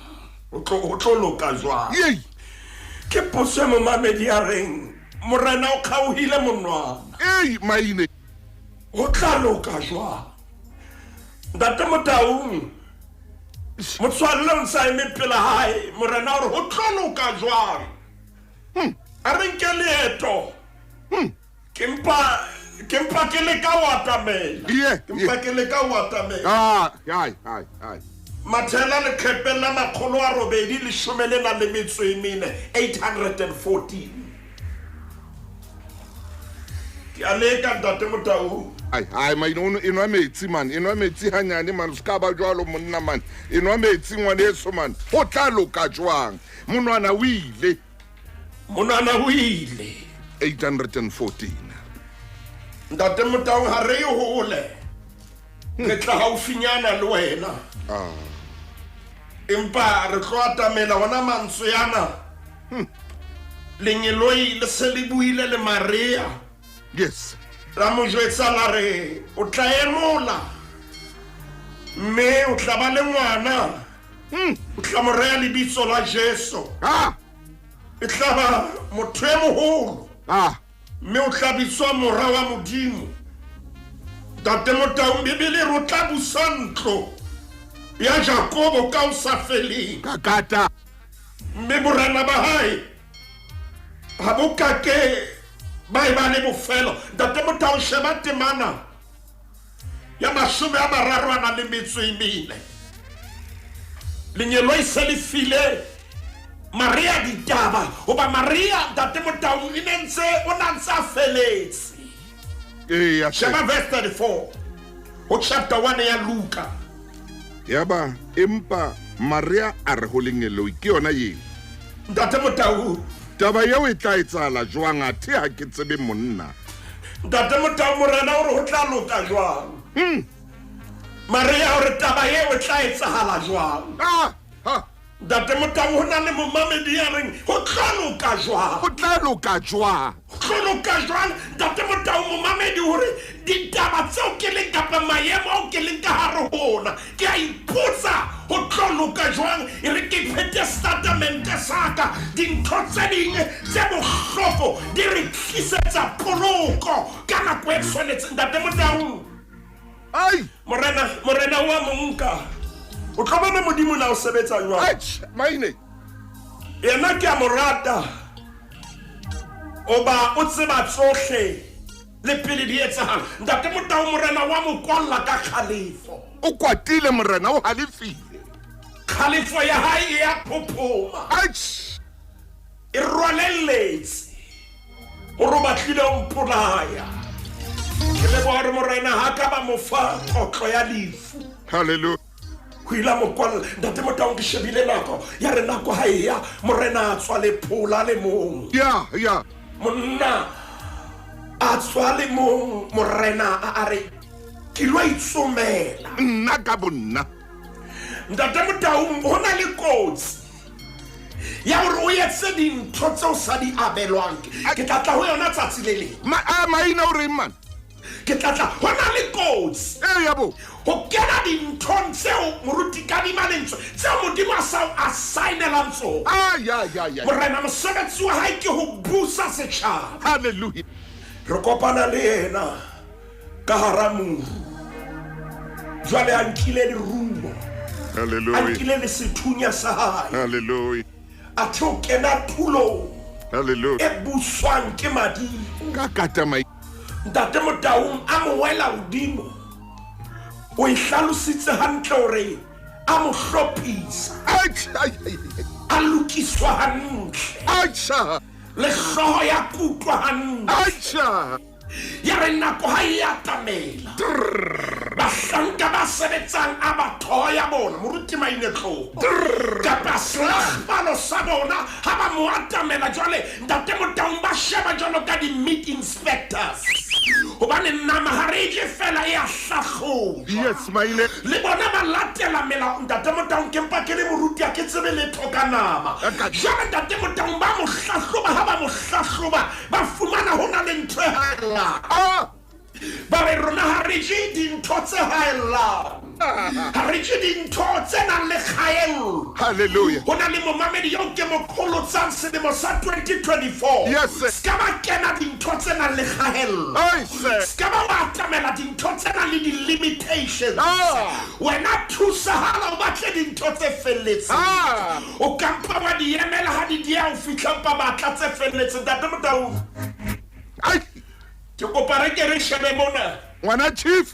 Ho tlo loka jwang? Yei. Ke potso e momamedi a reng, morena o kgaohile monwana. Ei, Maine. Ho tla loka jwang? Ntate Motau, motswalle o ntse a eme pela hae, morena o re ho tlo loka jwang? A re nke leeto. Ke mpa ke leka ho atamela. Ke mpa ke leka ho atamela. Ai, ai, ai. Mathela leqhepeng la makgolo a robedi leshome le nang le metso e mene, 814. Ke a leka, Ntate Motau. Ai, ai, Maine, o enwa metsi, man. Enwa metsi hanyane, man. O ska ba jwalo, monna, man. Enwa metsi, ngwaneso, man. Ho tla loka jwang? Monwana o ile. Monwana o ile. 814. Ntate Motau, ha re hole. Re tla haufinyana le wena. Empa re tlo atamela hona mantswe ana. Lengeloi le se le buile le Maria. Yes. Ra mo jwetsa la re o tla emola, mme o tla ba le ngwana. O tla mo reha lebitso la Jesu. E tla ba motho e moholo. Mme o tla bitswa mora wa Modimo. Ntate Motau, Bibele re o tla busa ntlo ya Jakobo ka ho sa feleng. Kakata. Mme borena ba hae ha bo ka ke ba eba le bofelo. Ntate Motau, sheba temana ya mashome a mararo a nang le metso e mene. Lengeloi se le file Maria ditaba, hoba Maria, Ntate Motau, e ne ntse, o na ntse a feletse. Eya, hle. Sheba verse 34 ho chapter 1 ya Luka. Yaba empa Maria a re ho lengeloi, ke yona eo. Ntate Motau, taba eo e tla etsahala jwang athe ha ke tsebe monna? Ntate Motau, morena o re ho tla loka jwang? Maria o re taba eo e tla etsahala jwang? Ntate Motau, ho na le momamedi ya reng ho tlo loka jwang? Ho tla loka jwang? Ho tlo loka jwang? Ntate Motau, momamedi hore ditaba tseo ke leng kapa maemo ao ke leng ka hare ho ona, ke a ipotsa ho tlo loka jwang? E re ke phete statemente sa ka, dintho tse ding tse bohloko di re tlisetsa poloko ka nako e tshwanetseng. Ntate Motau, Ai! Morena, morena wa monka. O tlo bona Modimo na o sebetsa jwang. Atjhe, maine. Yena ke a mo rata. Oba o tseba tsohle le pele di etsahala. Ntate Motau, morena wa mo kwalla ka kgalefo. O kwatile morena, o halefile. Kgalefo ya hae e a phophoma. Atjhe. E rwalelletse gore o batlile o mpolaya. Ke leboha gore morena ha ka ba mo fa kotlo ya lefu. Hallelujah. Ho ile a mo kwalla. Ntate Motau, ke shebile nako ya re nako ha e ya, morena a tswa lephola le mong. Ya, ya. Monna a tswa le mong, morena a re ke lo itsomela. Nna ka bonna. Ntate Motau, ho na le kotsi ya hore o etse dintho tseo sa di abelwang. Ke tla tla ho yona tsatsi le leng. Maina o reng man? Ke tla tla, ho na le kotsi. Ee, ya bo. Ho kena dinthong tseo moruti Kadima lentswe tseo Modimo a sa o assignelang tsona. Ah, ya, ya, ya. Morena mosebetsi wa hae ke ho busa setjhaba. Hallelujah. Re kopana le yena ka hara moru. Jwale a nkile lerumo. Hallelujah. A nkile le sethunya sa hae. Hallelujah. A the o kena tulong. Hallelujah. E buswang ke madimo. Ka kata mai. Ntate Motaung a mo wela hodimo. O e hlalositse hantle hore a mo hlophisa. A lokiswa hantle. Acha. Le hlooho ya kutlwa hantle. Acha. Ya re nako ha e atamela. Bahlanka ba sebetsang a ba thoya bona, moruti Maine tlo. Kapa selahbalo sa bona ha ba mo atamela jwale, Ntate Motaung ba sheba jwalo ka di-meat inspectors. Hobane nama ha re e je fela e a hlahlojwa. Yes, Maine. Le bona ba latela melao. Ntate Motaung, ke mpa ke le moruti, ha ke tsebe letho ka nama. Jwale Ntate Motaung ba mo hlahloba, ha ba mo hlahloba, ba fumana ho na le ntho e haellang. Ba re rona ha re je dintho tse haellang. Ha re je dintho tse nang le kgaello. Hallelujah. Ho na le momamedi eo ke mo qholotsang selemo sa 2024. Yes, sir. Ska ba kena dintho tse nang le kgaello. Ai, sir. Ska ba wa atamela dintho tse nang le di-limitations. Ah. Wena thusahala o batle dintho tse felletseng. Ah. O ka mpa wa di emela ha di dieha ho fihla mpa batla tse felletseng. Ntate Motaung. Ai. Ke kopa re ke re shebe mona. Ngwana chief.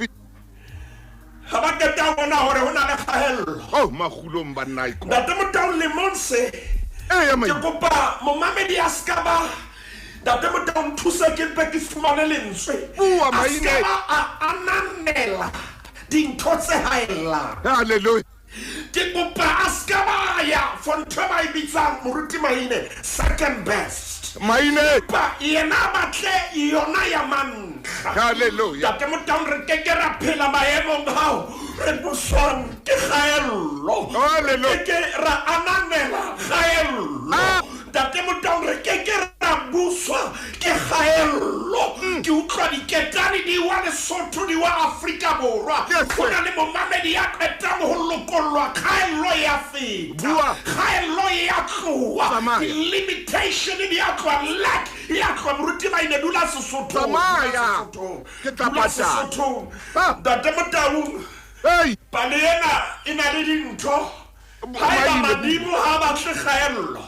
Ha ba qeta ho bona hore ho na le kgaello. Oh, makgulong banna e Ntate Motaung lemong se. Eh, ya mai. Ke kopa momamedi a ska ba. Ntate Motaung nthuse ke mpe ke fumane lentswe. Bua, A ska maine. ba a ananela dintho tse haellang. Hallelujah. Ke kopa a ska ba ya for ntho e ba e bitsang moruti Maine second best. Maine. Pa yena batle yona ya mantlha. Hallelujah. Ntate Motaung re ke ke ra phela maemong ao re buswang ke kgaello. Hallelujah. Re ke ke ra ananela kgaello. Ah. Ntate Motaung re ke ke ra buswa ke kgaello. Ke utlwa diketane di wa Lesotho, di wa Afrika Borwa. Yes, Ho sir. na le momamedi ya qetang ho lokollwa, kgaello ya feta. Bua. Kgaello ya tloha. Tsamaya. Di-limitation di a tloha, lack e a tloha. Moruti Maine, dula Sesothong. Tsamaya. Dula Sesothong. Ke tla Dula patala. Sesothong. Ah. Ntate Motaung, Hey. pale ena e na le dintho. Haeba Maine. madimo ha batle kgaello,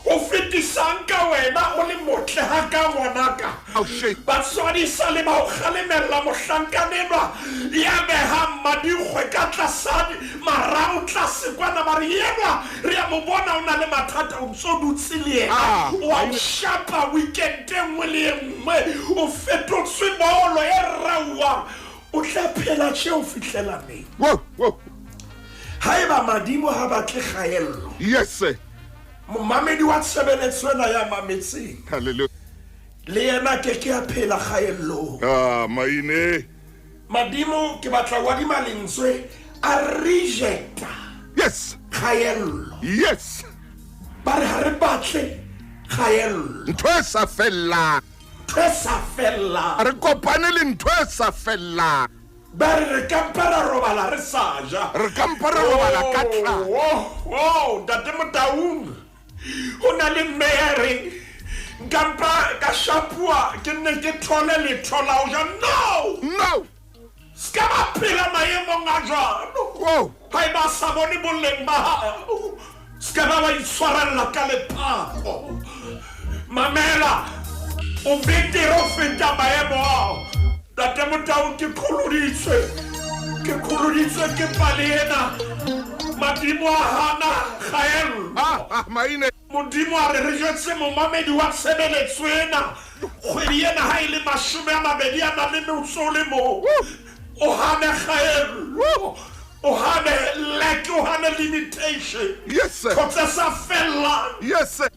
o fetisang ka wena o le motle ha ka ngwanaka. Oh, shit. Batswadi sa le ba o kgalemella mohlankanenwa ya behang madikgwe ka tlasa marao tlase kwana, ba re enwa re a mo bona o na le mathata, o ntso dutse le yena. Ah, O a o shapa weekend e nngwe le e nngwe, o fetotswe bolo e rauwang. O tla phela tje ho fihlela neng? Whoa, whoa. Haeba madimo ha batle kgaello, Yes, sir. momamedi wa tshebeletso ena ya mametseng, Hallelujah. Le yena ke ke a phela kgaellong. Ah, maine. Madimo ke batla wa dima lentswe a rejecta. Yes. Kgaello. Yes. Ba re ha re batle kgaello. Ntho e sa fellang. Ntho e sa fellang. Re kopane le ntho e sa fellang. Ba re re ka mpa ra robala re sa ja. Re ka mpa ra robala ka tlala. Oh, oh, Ntate Motaung. Ho na le mme ya reng nka mpa ka shapuwa ke nne ke thole letho la ho ja. No! No! Se ka ba phela maemong a jwalo. Whoa. Ha eba a sa bone boleng ba hao, se ka ba wa itshwarella ka lephako. Mamela, o betere ho feta maemo ao. Ntate Motaung, ke kholoditswe. Ke kholoditswe ke pale ena. Madimo a hana kgaello. Ah, ah, maine. Modimo a re re jwetse momamedi wa tshebeletso ena kgwedi ena ha e le 21 o le mong. O hane kgaello. O hane lack, o hane limitation. Yes, sir. Ntho tse sa fellang. Yes, sir.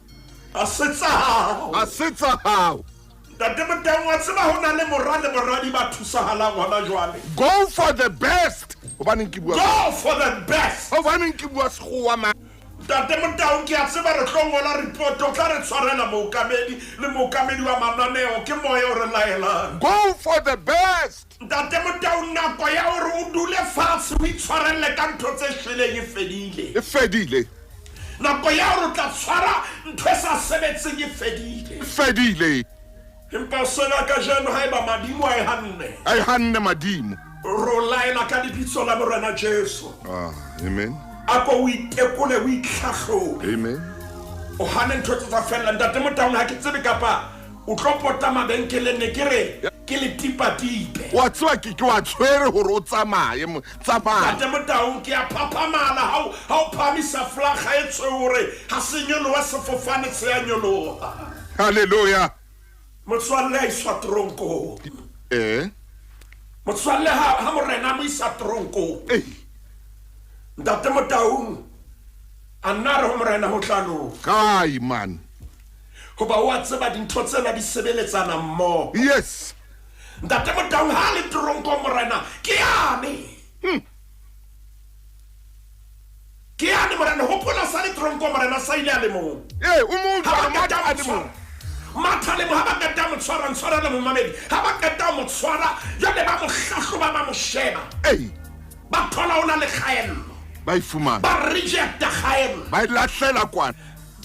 A se tsa hao. A se tsa hao. Ntate Motaung, wa tseba ho na le mora le moradi ba thusahalang hona jwale. Go for the best. Hobaneng ke bua? Go for the best. Hobaneng ke bua sekgowa ma? Ntate Motaung, ke a tseba re tlo ngola report, o tla re tshwarela mookamedi le mookamedi wa mananeo, ke moya o re laelang. Go for the best. Ntate Motaung, nako ya hore o dule fatshe o itshwarelle ka ntho tse shweleng e fedile. E fedile. Nako ya hore o tla tshwara ntho e sa sebetseng e fedile. E fedile. Empa sena kajeno haeba madimo a e hanne. A e hanne madimo. Ro laela ka lebitso la Morena Jesu. Ah, amen. A ko o itekole, o itlhahlobe. Amen. O hane ntho tse sa fellang. Ntate Motaung, ha ke tsebe kapa o tlo pota mabenkeleng, ne ke re ke le tipatipe. Wa tseba ke ke wa tshwere hore o tsamaye, tsamaya. Ntate Motaung, ke a phaphamala ha o phahamisa flaga e tshweu hore ha se nyoloha sefofane se a nyoloha. Hallelujah. Motswalle a iswa tronkong. Eh. Motswalle ha morena a mo isa tronkong. Eh. Ntate Motaung a nna re ho morena ho tla loka. Kae man? Hoba o a tseba dintho tsena di sebeletsana mmoho. Yes. Ntate Motaung ha le tronkong morena ke yane. Ke yane morena, hopola sa le tronkong morena sa ile a le mong. Eh, o mong Ha ba jwang, qeta a ho le mong. Matha le mo ha ba qeta ho mo tshwara, ntshwara le momamedi. Ha ba qeta ho mo tshwara, jwale ba mo hlahloba, ba mo sheba. Ei. Ba thola o na le kgaello. Ba e fumana. Ba rejecta kgaello. Ba e lahlela kwana.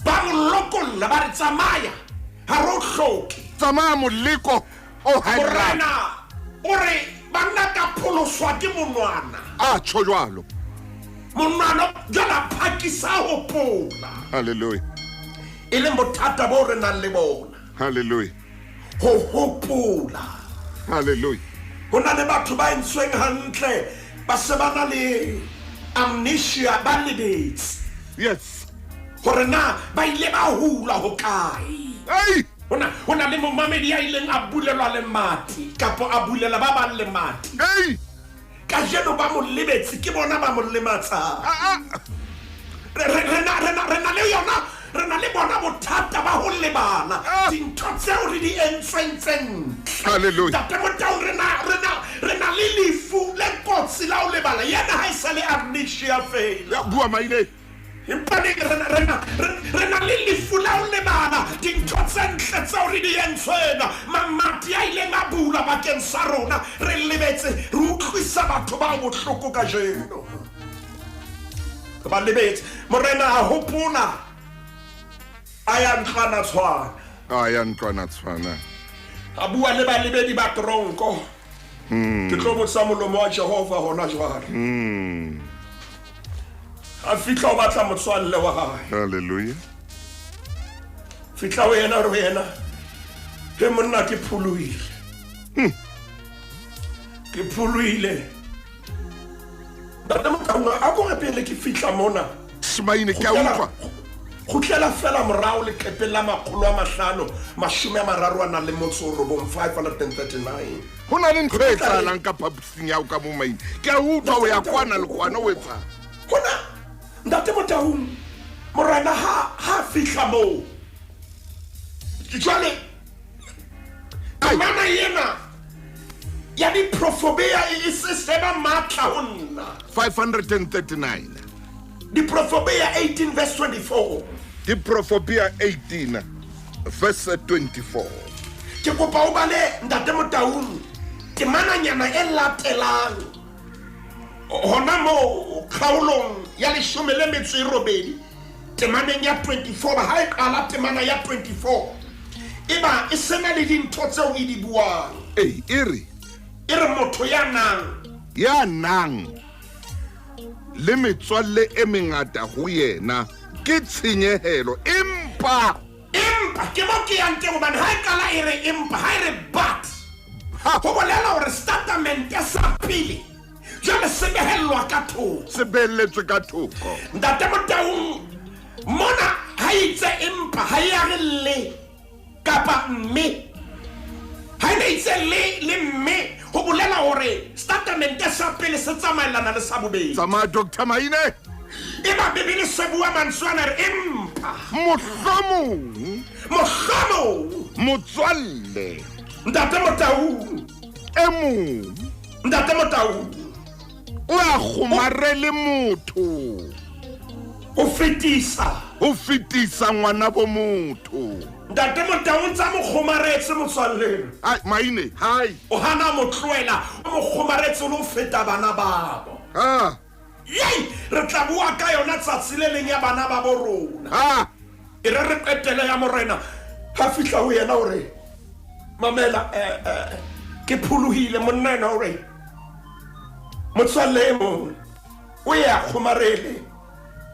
Ba mo lokolla, ba re tsamaya. Ha re o hloke. Tsamaya moleko o haellang. Morena o re banna ka pholoswa ke monwana. A tjho jwalo. Monwana jwale a phakisa hopola. Hallelujah. E leng bothata bo re nang le bona. Hallelujah. Ho hopola. Hallelujah. Ho na le batho ba entsweng hantle, ba se ba na le amnesia, ba lebetse. Yes. Hore na ba ile ba hula ho kae. Hey! Ho na le momamedi ya ileng a bulelwa lemati, kapo a bulela ba bang lemati. Hey! Kajeno ba mo lebetse, ke bona ba mo lematsang. Ah, ah. Re na le yona, re na le bona bothata ba ho lebala Ah. dintho tseo re di entsweng tse ntle. Hallelujah. Ntate Motaung, re na le lefu le kotsi la ho lebala. Yena ha e sa le amnesia fela. Ya bua maine. Empa ne re na le lefu la ho lebala dintho tse ntle tseo re di entsweng. Mamati a ileng a bulwa bakeng sa rona, re lebetse, re utlwisa batho bao bohloko kajeno. Re ba lebetse. Morena a hopola a ya ntlwana tshwana. A ya ntlwana tshwana. A bua le balebedi ba tronko. Ke tlo botsa molomo wa Jehova hona jwale. A fihla o batla motswalle wa hae. Hallelujah. Fihla ho yena, re ho yena, he monna ke pholohile. Ke pholohile. Ntate Motaung, a ko re pele ke fihla mona. Smaine, ke a utlwa. Kgutlela fela morao leqepheng la 539, 539. Ho na le ntho e etsahalang ka phaposing ya hao ka mo maine. Ke a utlwa o ya kwana le kwana o etsang. Hona, Ntate Motaung, morena ha fihla moo. Jwale, Temana ena ya diprofobea e se seba matla ho nna. 539. Diprofobea 18 verse 24. Diprofobea 18 verse 24. Ke kopa o bale ntate Motaung temananyana e latelang hona moo kgaolong ya 18 temaneng ya 24. Ha e qala temana ya 24 e ba e sena le dintho tseo e di buang. Ee, e re e re motho ya nang le metswalle e mengata ho yena ke tshenyehelo, empa ke mo ke yang teng, hobane ha e qala e re empa, ha e re but, ho bolela hore statement sa pele jwale se behellwa ka thoko, se behelletswe ka thoko. Ntate Motaung mona ha itse empa, ha e a re le kapa mme, ha e ne itse le mme, ho bolela hore statement sa pele se tsamaellana le sa bobedi. Tsamaya Dr. Maine. E ba Bibele se bua mantswe ana re empa mohlomong motswalle ntate Motaung e mong, ntate Motaung o a kgomarele motho ho fetisa ngwana bo motho. Ntate Motaung tsa mo kgomaretse motswalle. Ai Maine, hai o hana mo tlohela, o mo kgomaretse le ho feta bana babo. Ah yei, re tla bua ka yona tsatsi le leng ya bana ba bo rona. Ah e re qetele ya morena ha fihla ho yena hore mamela, ke pholohile monna ena hore motswalle e mong o ya kgomarele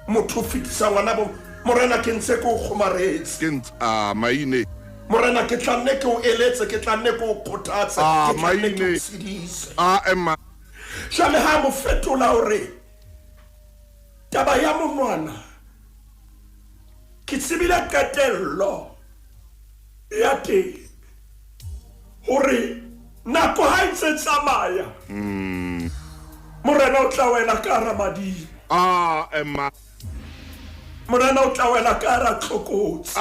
motho o fetisa ngwana bo morena, ke ntse ke o kgomaretse. Ke ntse a Maine. Morena ke tla nne ke o eletse, ke tla nne ke o kgothatse, ke tla nne ke o tshedise. A ema jwale ha mo fetola hore taba ya monwana ke tsebile qetello ya teng hore nako ha e ntse tsamaya morena o tla wela ka hara madimo. A ema morena o tla wela ka hara tlokotsi.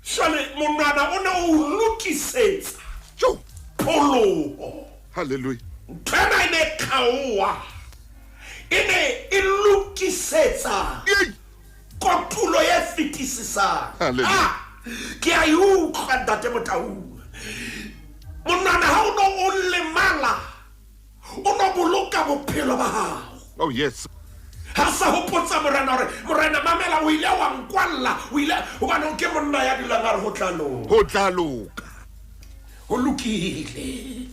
Jwale monwana o ne o lokisetsa pholoho. Hallelujah. Ntho ena e ne kgaoha, e ne e lokisetsa kotulo e fetisisang. Ke a e utlwa ntate Motaung. Monwana ha o no o lemala, o no boloka bophelo ba hao. Oh yes. Ha sa hopotsa morena hore morena mamela, o ile wa nkwalla, o ile hobane ke monna ya dulang a re ho tla loka. Ho tla loka. Ho lokile.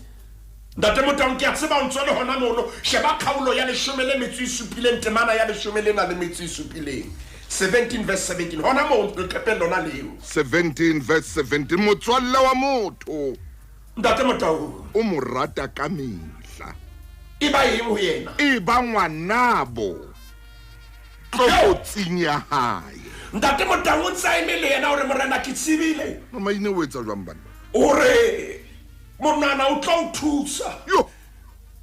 Ntate Motaung ke a tseba o ntso le hona mono. Sheba kgaolo ya 17 temana ya 17. 17 verse 17. Hona moo leqepheng lona leo. 17 verse 17. Motswalle wa motho ntate Motaung o mo rata ka mehla. E ba eng ho yena? E ba ngwanabo tlokotsing ya hae. Ntate Motaung o ntse a eme le yena hore morena ke tsebile. Maine o etsa jwang bana? Hore monwana o tla o thusa. Yo.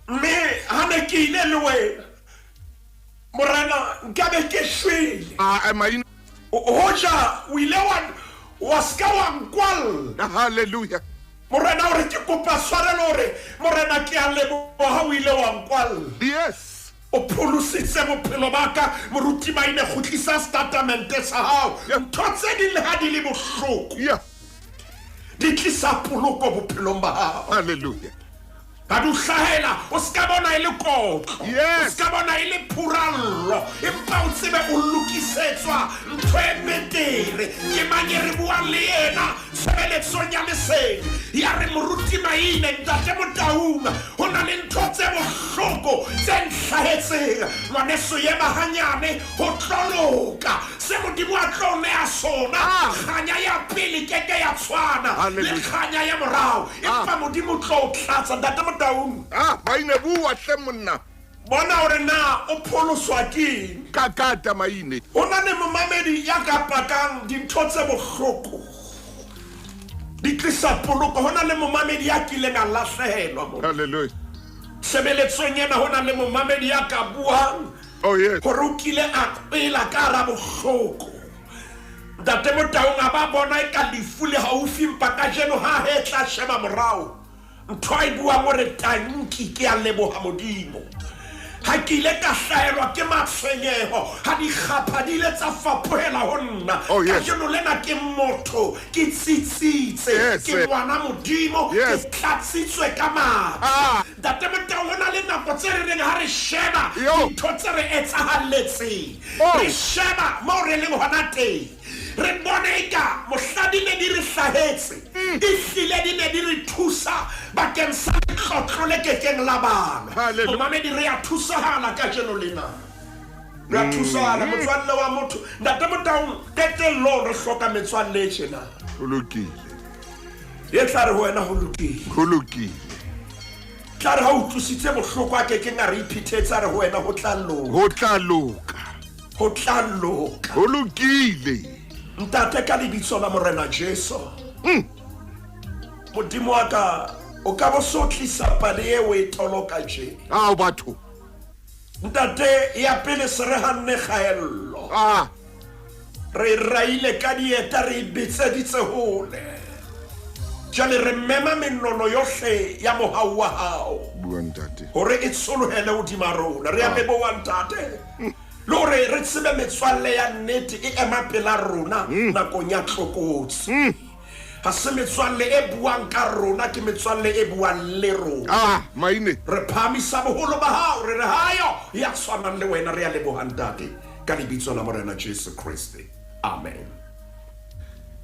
Mme ha ne ke ile le wena morena nkabe ke shwele. A Maine. Hoja o ile wa ska wa nkwalla. Hallelujah. Morena hore ke kopa tshwarelo hore morena ke a leboha o ile wa nkwalla. Yes. O pholositse bophelo ba ka. Moruti Maine, kgutlisa statement sa hao. Ntho tse ding le ha di le bohloko. Yeah. Di tlisa poloko bophelong ba hao. Hallelujah. Ba di hlahela, o ska bona e le kotlo. Yes. O ska bona e le phurallo, empa o tsebe o lokisetswa ntho e betere. Ke mang e re buang le yena tshebeletsong ya lesedi? Ya re moruti Maine, ntate Motaung, ho na le ntho tse bohloko tse nhlahetseng. Ngwaneso ema hanyane ho tlo loka. Se Modimo a tlo neha sona, kganya ya pele keke ya tshwana le kganya ya morao. Empa Modimo o tlo o tlatsa. Ntate Motaung. Maine bua hle monna. Bona hore na o pholoswa ke eng. Ka kata Maine. Ho na le momamedi ya ka pakang dintho tse bohloko di tlisa poloko. Ho na le momamedi ya kileng a lahlehelwa mo. Hallelujah. Tshebeletsong ena ho na le momamedi ya ka buang. Oh yes. Hore o kile a pela ka hara bohloko. Ntate Motaung a ba bona e ka lefu le haufi, empa kajeno ha hetla sheba morao, ntho a e buang o re tanki, ke a leboha Modimo. Ha ke ile ka hlahelwa ke matshwenyeho, ha dikgapha di ile tsa fapohela ho nna. Oh, yes. Kajeno lena ke motho, ke tsitsitse, Yes, ke sir. ngwana Modimo, Yes. ke tlatsitswe ka matla. Ah. Ntate Motaung, ho na le nako tse re reng ha re sheba Yo. dintho tse re etsahalletseng, Oh. re sheba moo re leng hona teng, re bone eka mohla di ne di re hlahetse, ehlile di ne di re thusa bakeng sa letlotlo le kekeng la balwa. Hallelujah. Momamedi, re a thusahala kajeno lena, re a thusahala. Motswalle wa motho, Ntate Motaung, qetellong re hloka metswalle e tjena Ho lokile. e tla re ho wena ho lokile, Ho lokile. tla re ha o utlwisitse bohloko a kekeng a re iphethetse, a re ho wena ho tla loka, Ho tla loka. ho tla loka. Ho lokile. Ntate, ka lebitso la Morena Jesu, Modimo wa ka, o ka bo so tlisa pale eo e toloka tje. Ao batho. Ntate, ya pele se re hanne kgaello, Ah. re raile ka dieta, re e bitseditse hole, jwale re mema menono yohle ya mohau wa hao Bua ntate. hore e tsholohele hodima rona. Re a leboha ntate, le hore re tsebe metswalle ya nnete e ema pela rona nakong ya tlokotsi. Ha se metswalle e buang ka rona, ke metswalle e buang le rona. Ah, maine. Re phahamisa boholo ba hao, re re hayo ya tshwanang le wena. Re a leboha ntate, ka lebitso la Morena Jesu Kreste, amen.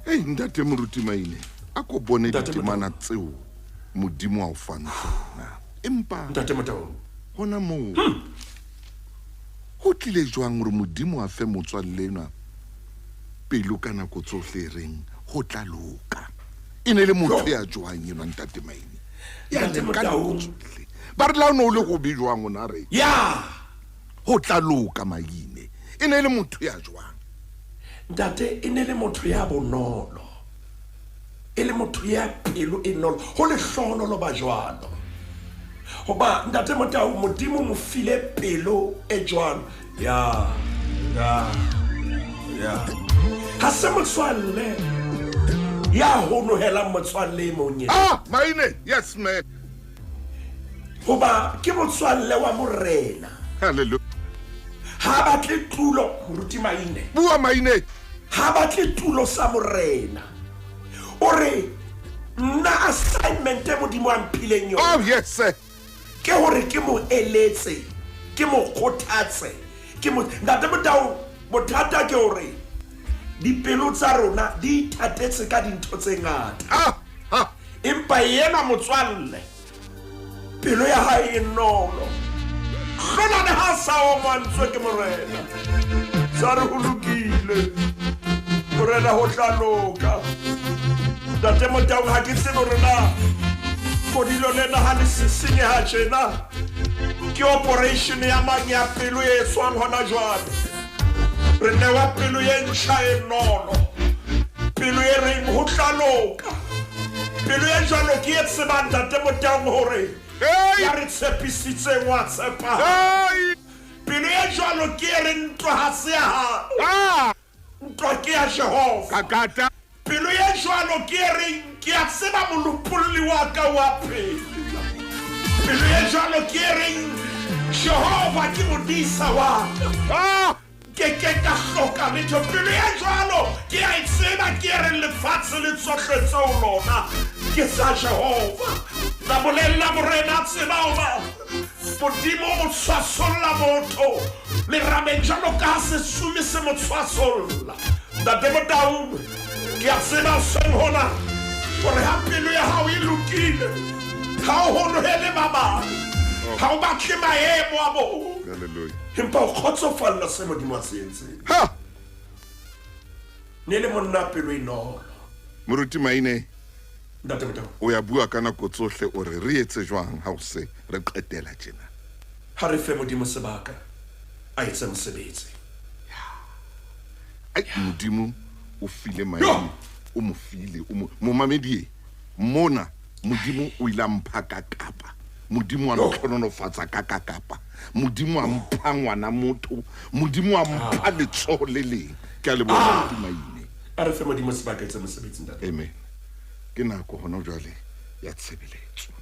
Ei ntate Moruti Maine, a ko bone Ntate ditemana tseo Modimo a o fang tsona. Empa Ntate Motaung, hona moo ho tlile jwang hore Modimo a fe motswalle enwa pelo ka nako tsohle e reng ho tla loka? E ne le motho ya jwang enwa ntate Maine? Ya Ntate reng ka nako Motaung. tsohle. Ba re le ha o ne o le hobe jwang o na re ya ho tla loka Maine. E ne le motho ya jwang? Ntate, e ne le motho ya bonolo, e le motho ya pelo e nolo, ho lehlohonolo ba jwalo. Hoba ntate Motau, Modimo mo file pelo e jwalo. Ya, ya, ya. Ha se motswalle ya honohelang motswalle e mong yena. Ah, Maine, yes man. Hoba ke motswalle wa Morena. Hallelujah. Ha batle tulo, Moruti Maine. Bua Maine. Ha batle tulo sa Morena. O re nna assignment e Modimo a mphileng yona Oh yes sir. ke hore ke mo eletse, ke mo kgothatse, ke mo. Ntate Motau, bothata ke hore dipelo tsa rona di ithatetse ka dintho tse ngata, Ah, ah. empa yena motswalle pelo ya hae e nolo, hlolane ha sa omantswe ke Morena, sa re ho lokile Morena, ho tla loka. Ntate Motaung, ha ke tsebe hore na kodilo lena ha le sisinyeha tjena ke operation ya mang ya pelo e etswang hona jwale. Re newa pelo e ntjha e nolo, pelo e reng ho tla loka. Pelo e jwalo ke e tsebang ntate Motaung hore Hey! ya re tshepisitseng wa tshepahala. Hey! Pelo e jwalo ke e reng ntwa ha se ya hao, Ah! ntwa ke ya Jehova. Kakata. Pelo e jwalo ke e reng ke a tseba molopolli wa ka wa phela. Pelo e jwalo ke e reng Jehova ke modisa wa ka, Ah! ke ke ka hloka letho. Pelo e jwalo ke a e tseba ke e reng lefatshe le tsohle tseo lona ke tsa Jehova. La bolella Morena a tseba hoba Modimo o tshwasolla motho lerabeng jwalo ka ha sesumi se mo tshwasolla. Ntate Motaung, ke a tseba hoseng hona hore ha pelo ya hao e lokile, ha o honohele ba bang, ha o batle maemo a bona, Hallelujah. empa o kgotsofalla se Modimo a se entseng. Ha! Ne le monna pelo e nolo. Moruti Maine, Ntate Motaung, o ya bua ka nako tsohle o re re etse jwang ha o se re qetela tjena? Ha re fe Modimo sebaka a etse mosebetsi. Ai, Modimo o file Maine, o mo file, o mo momamedi e, mona Modimo o ile a mpha ka kapa. Modimo a ntlhonolofatsa ka ka kapa. Modimo a mpha ngwana motho, Modimo a mpha letsoho le leng. Ke a leboha Moruti Maine. A re fe Modimo sebaka etse mosebetsi, ntate. Amen. Ke nako hona jwale ya tshebeletso.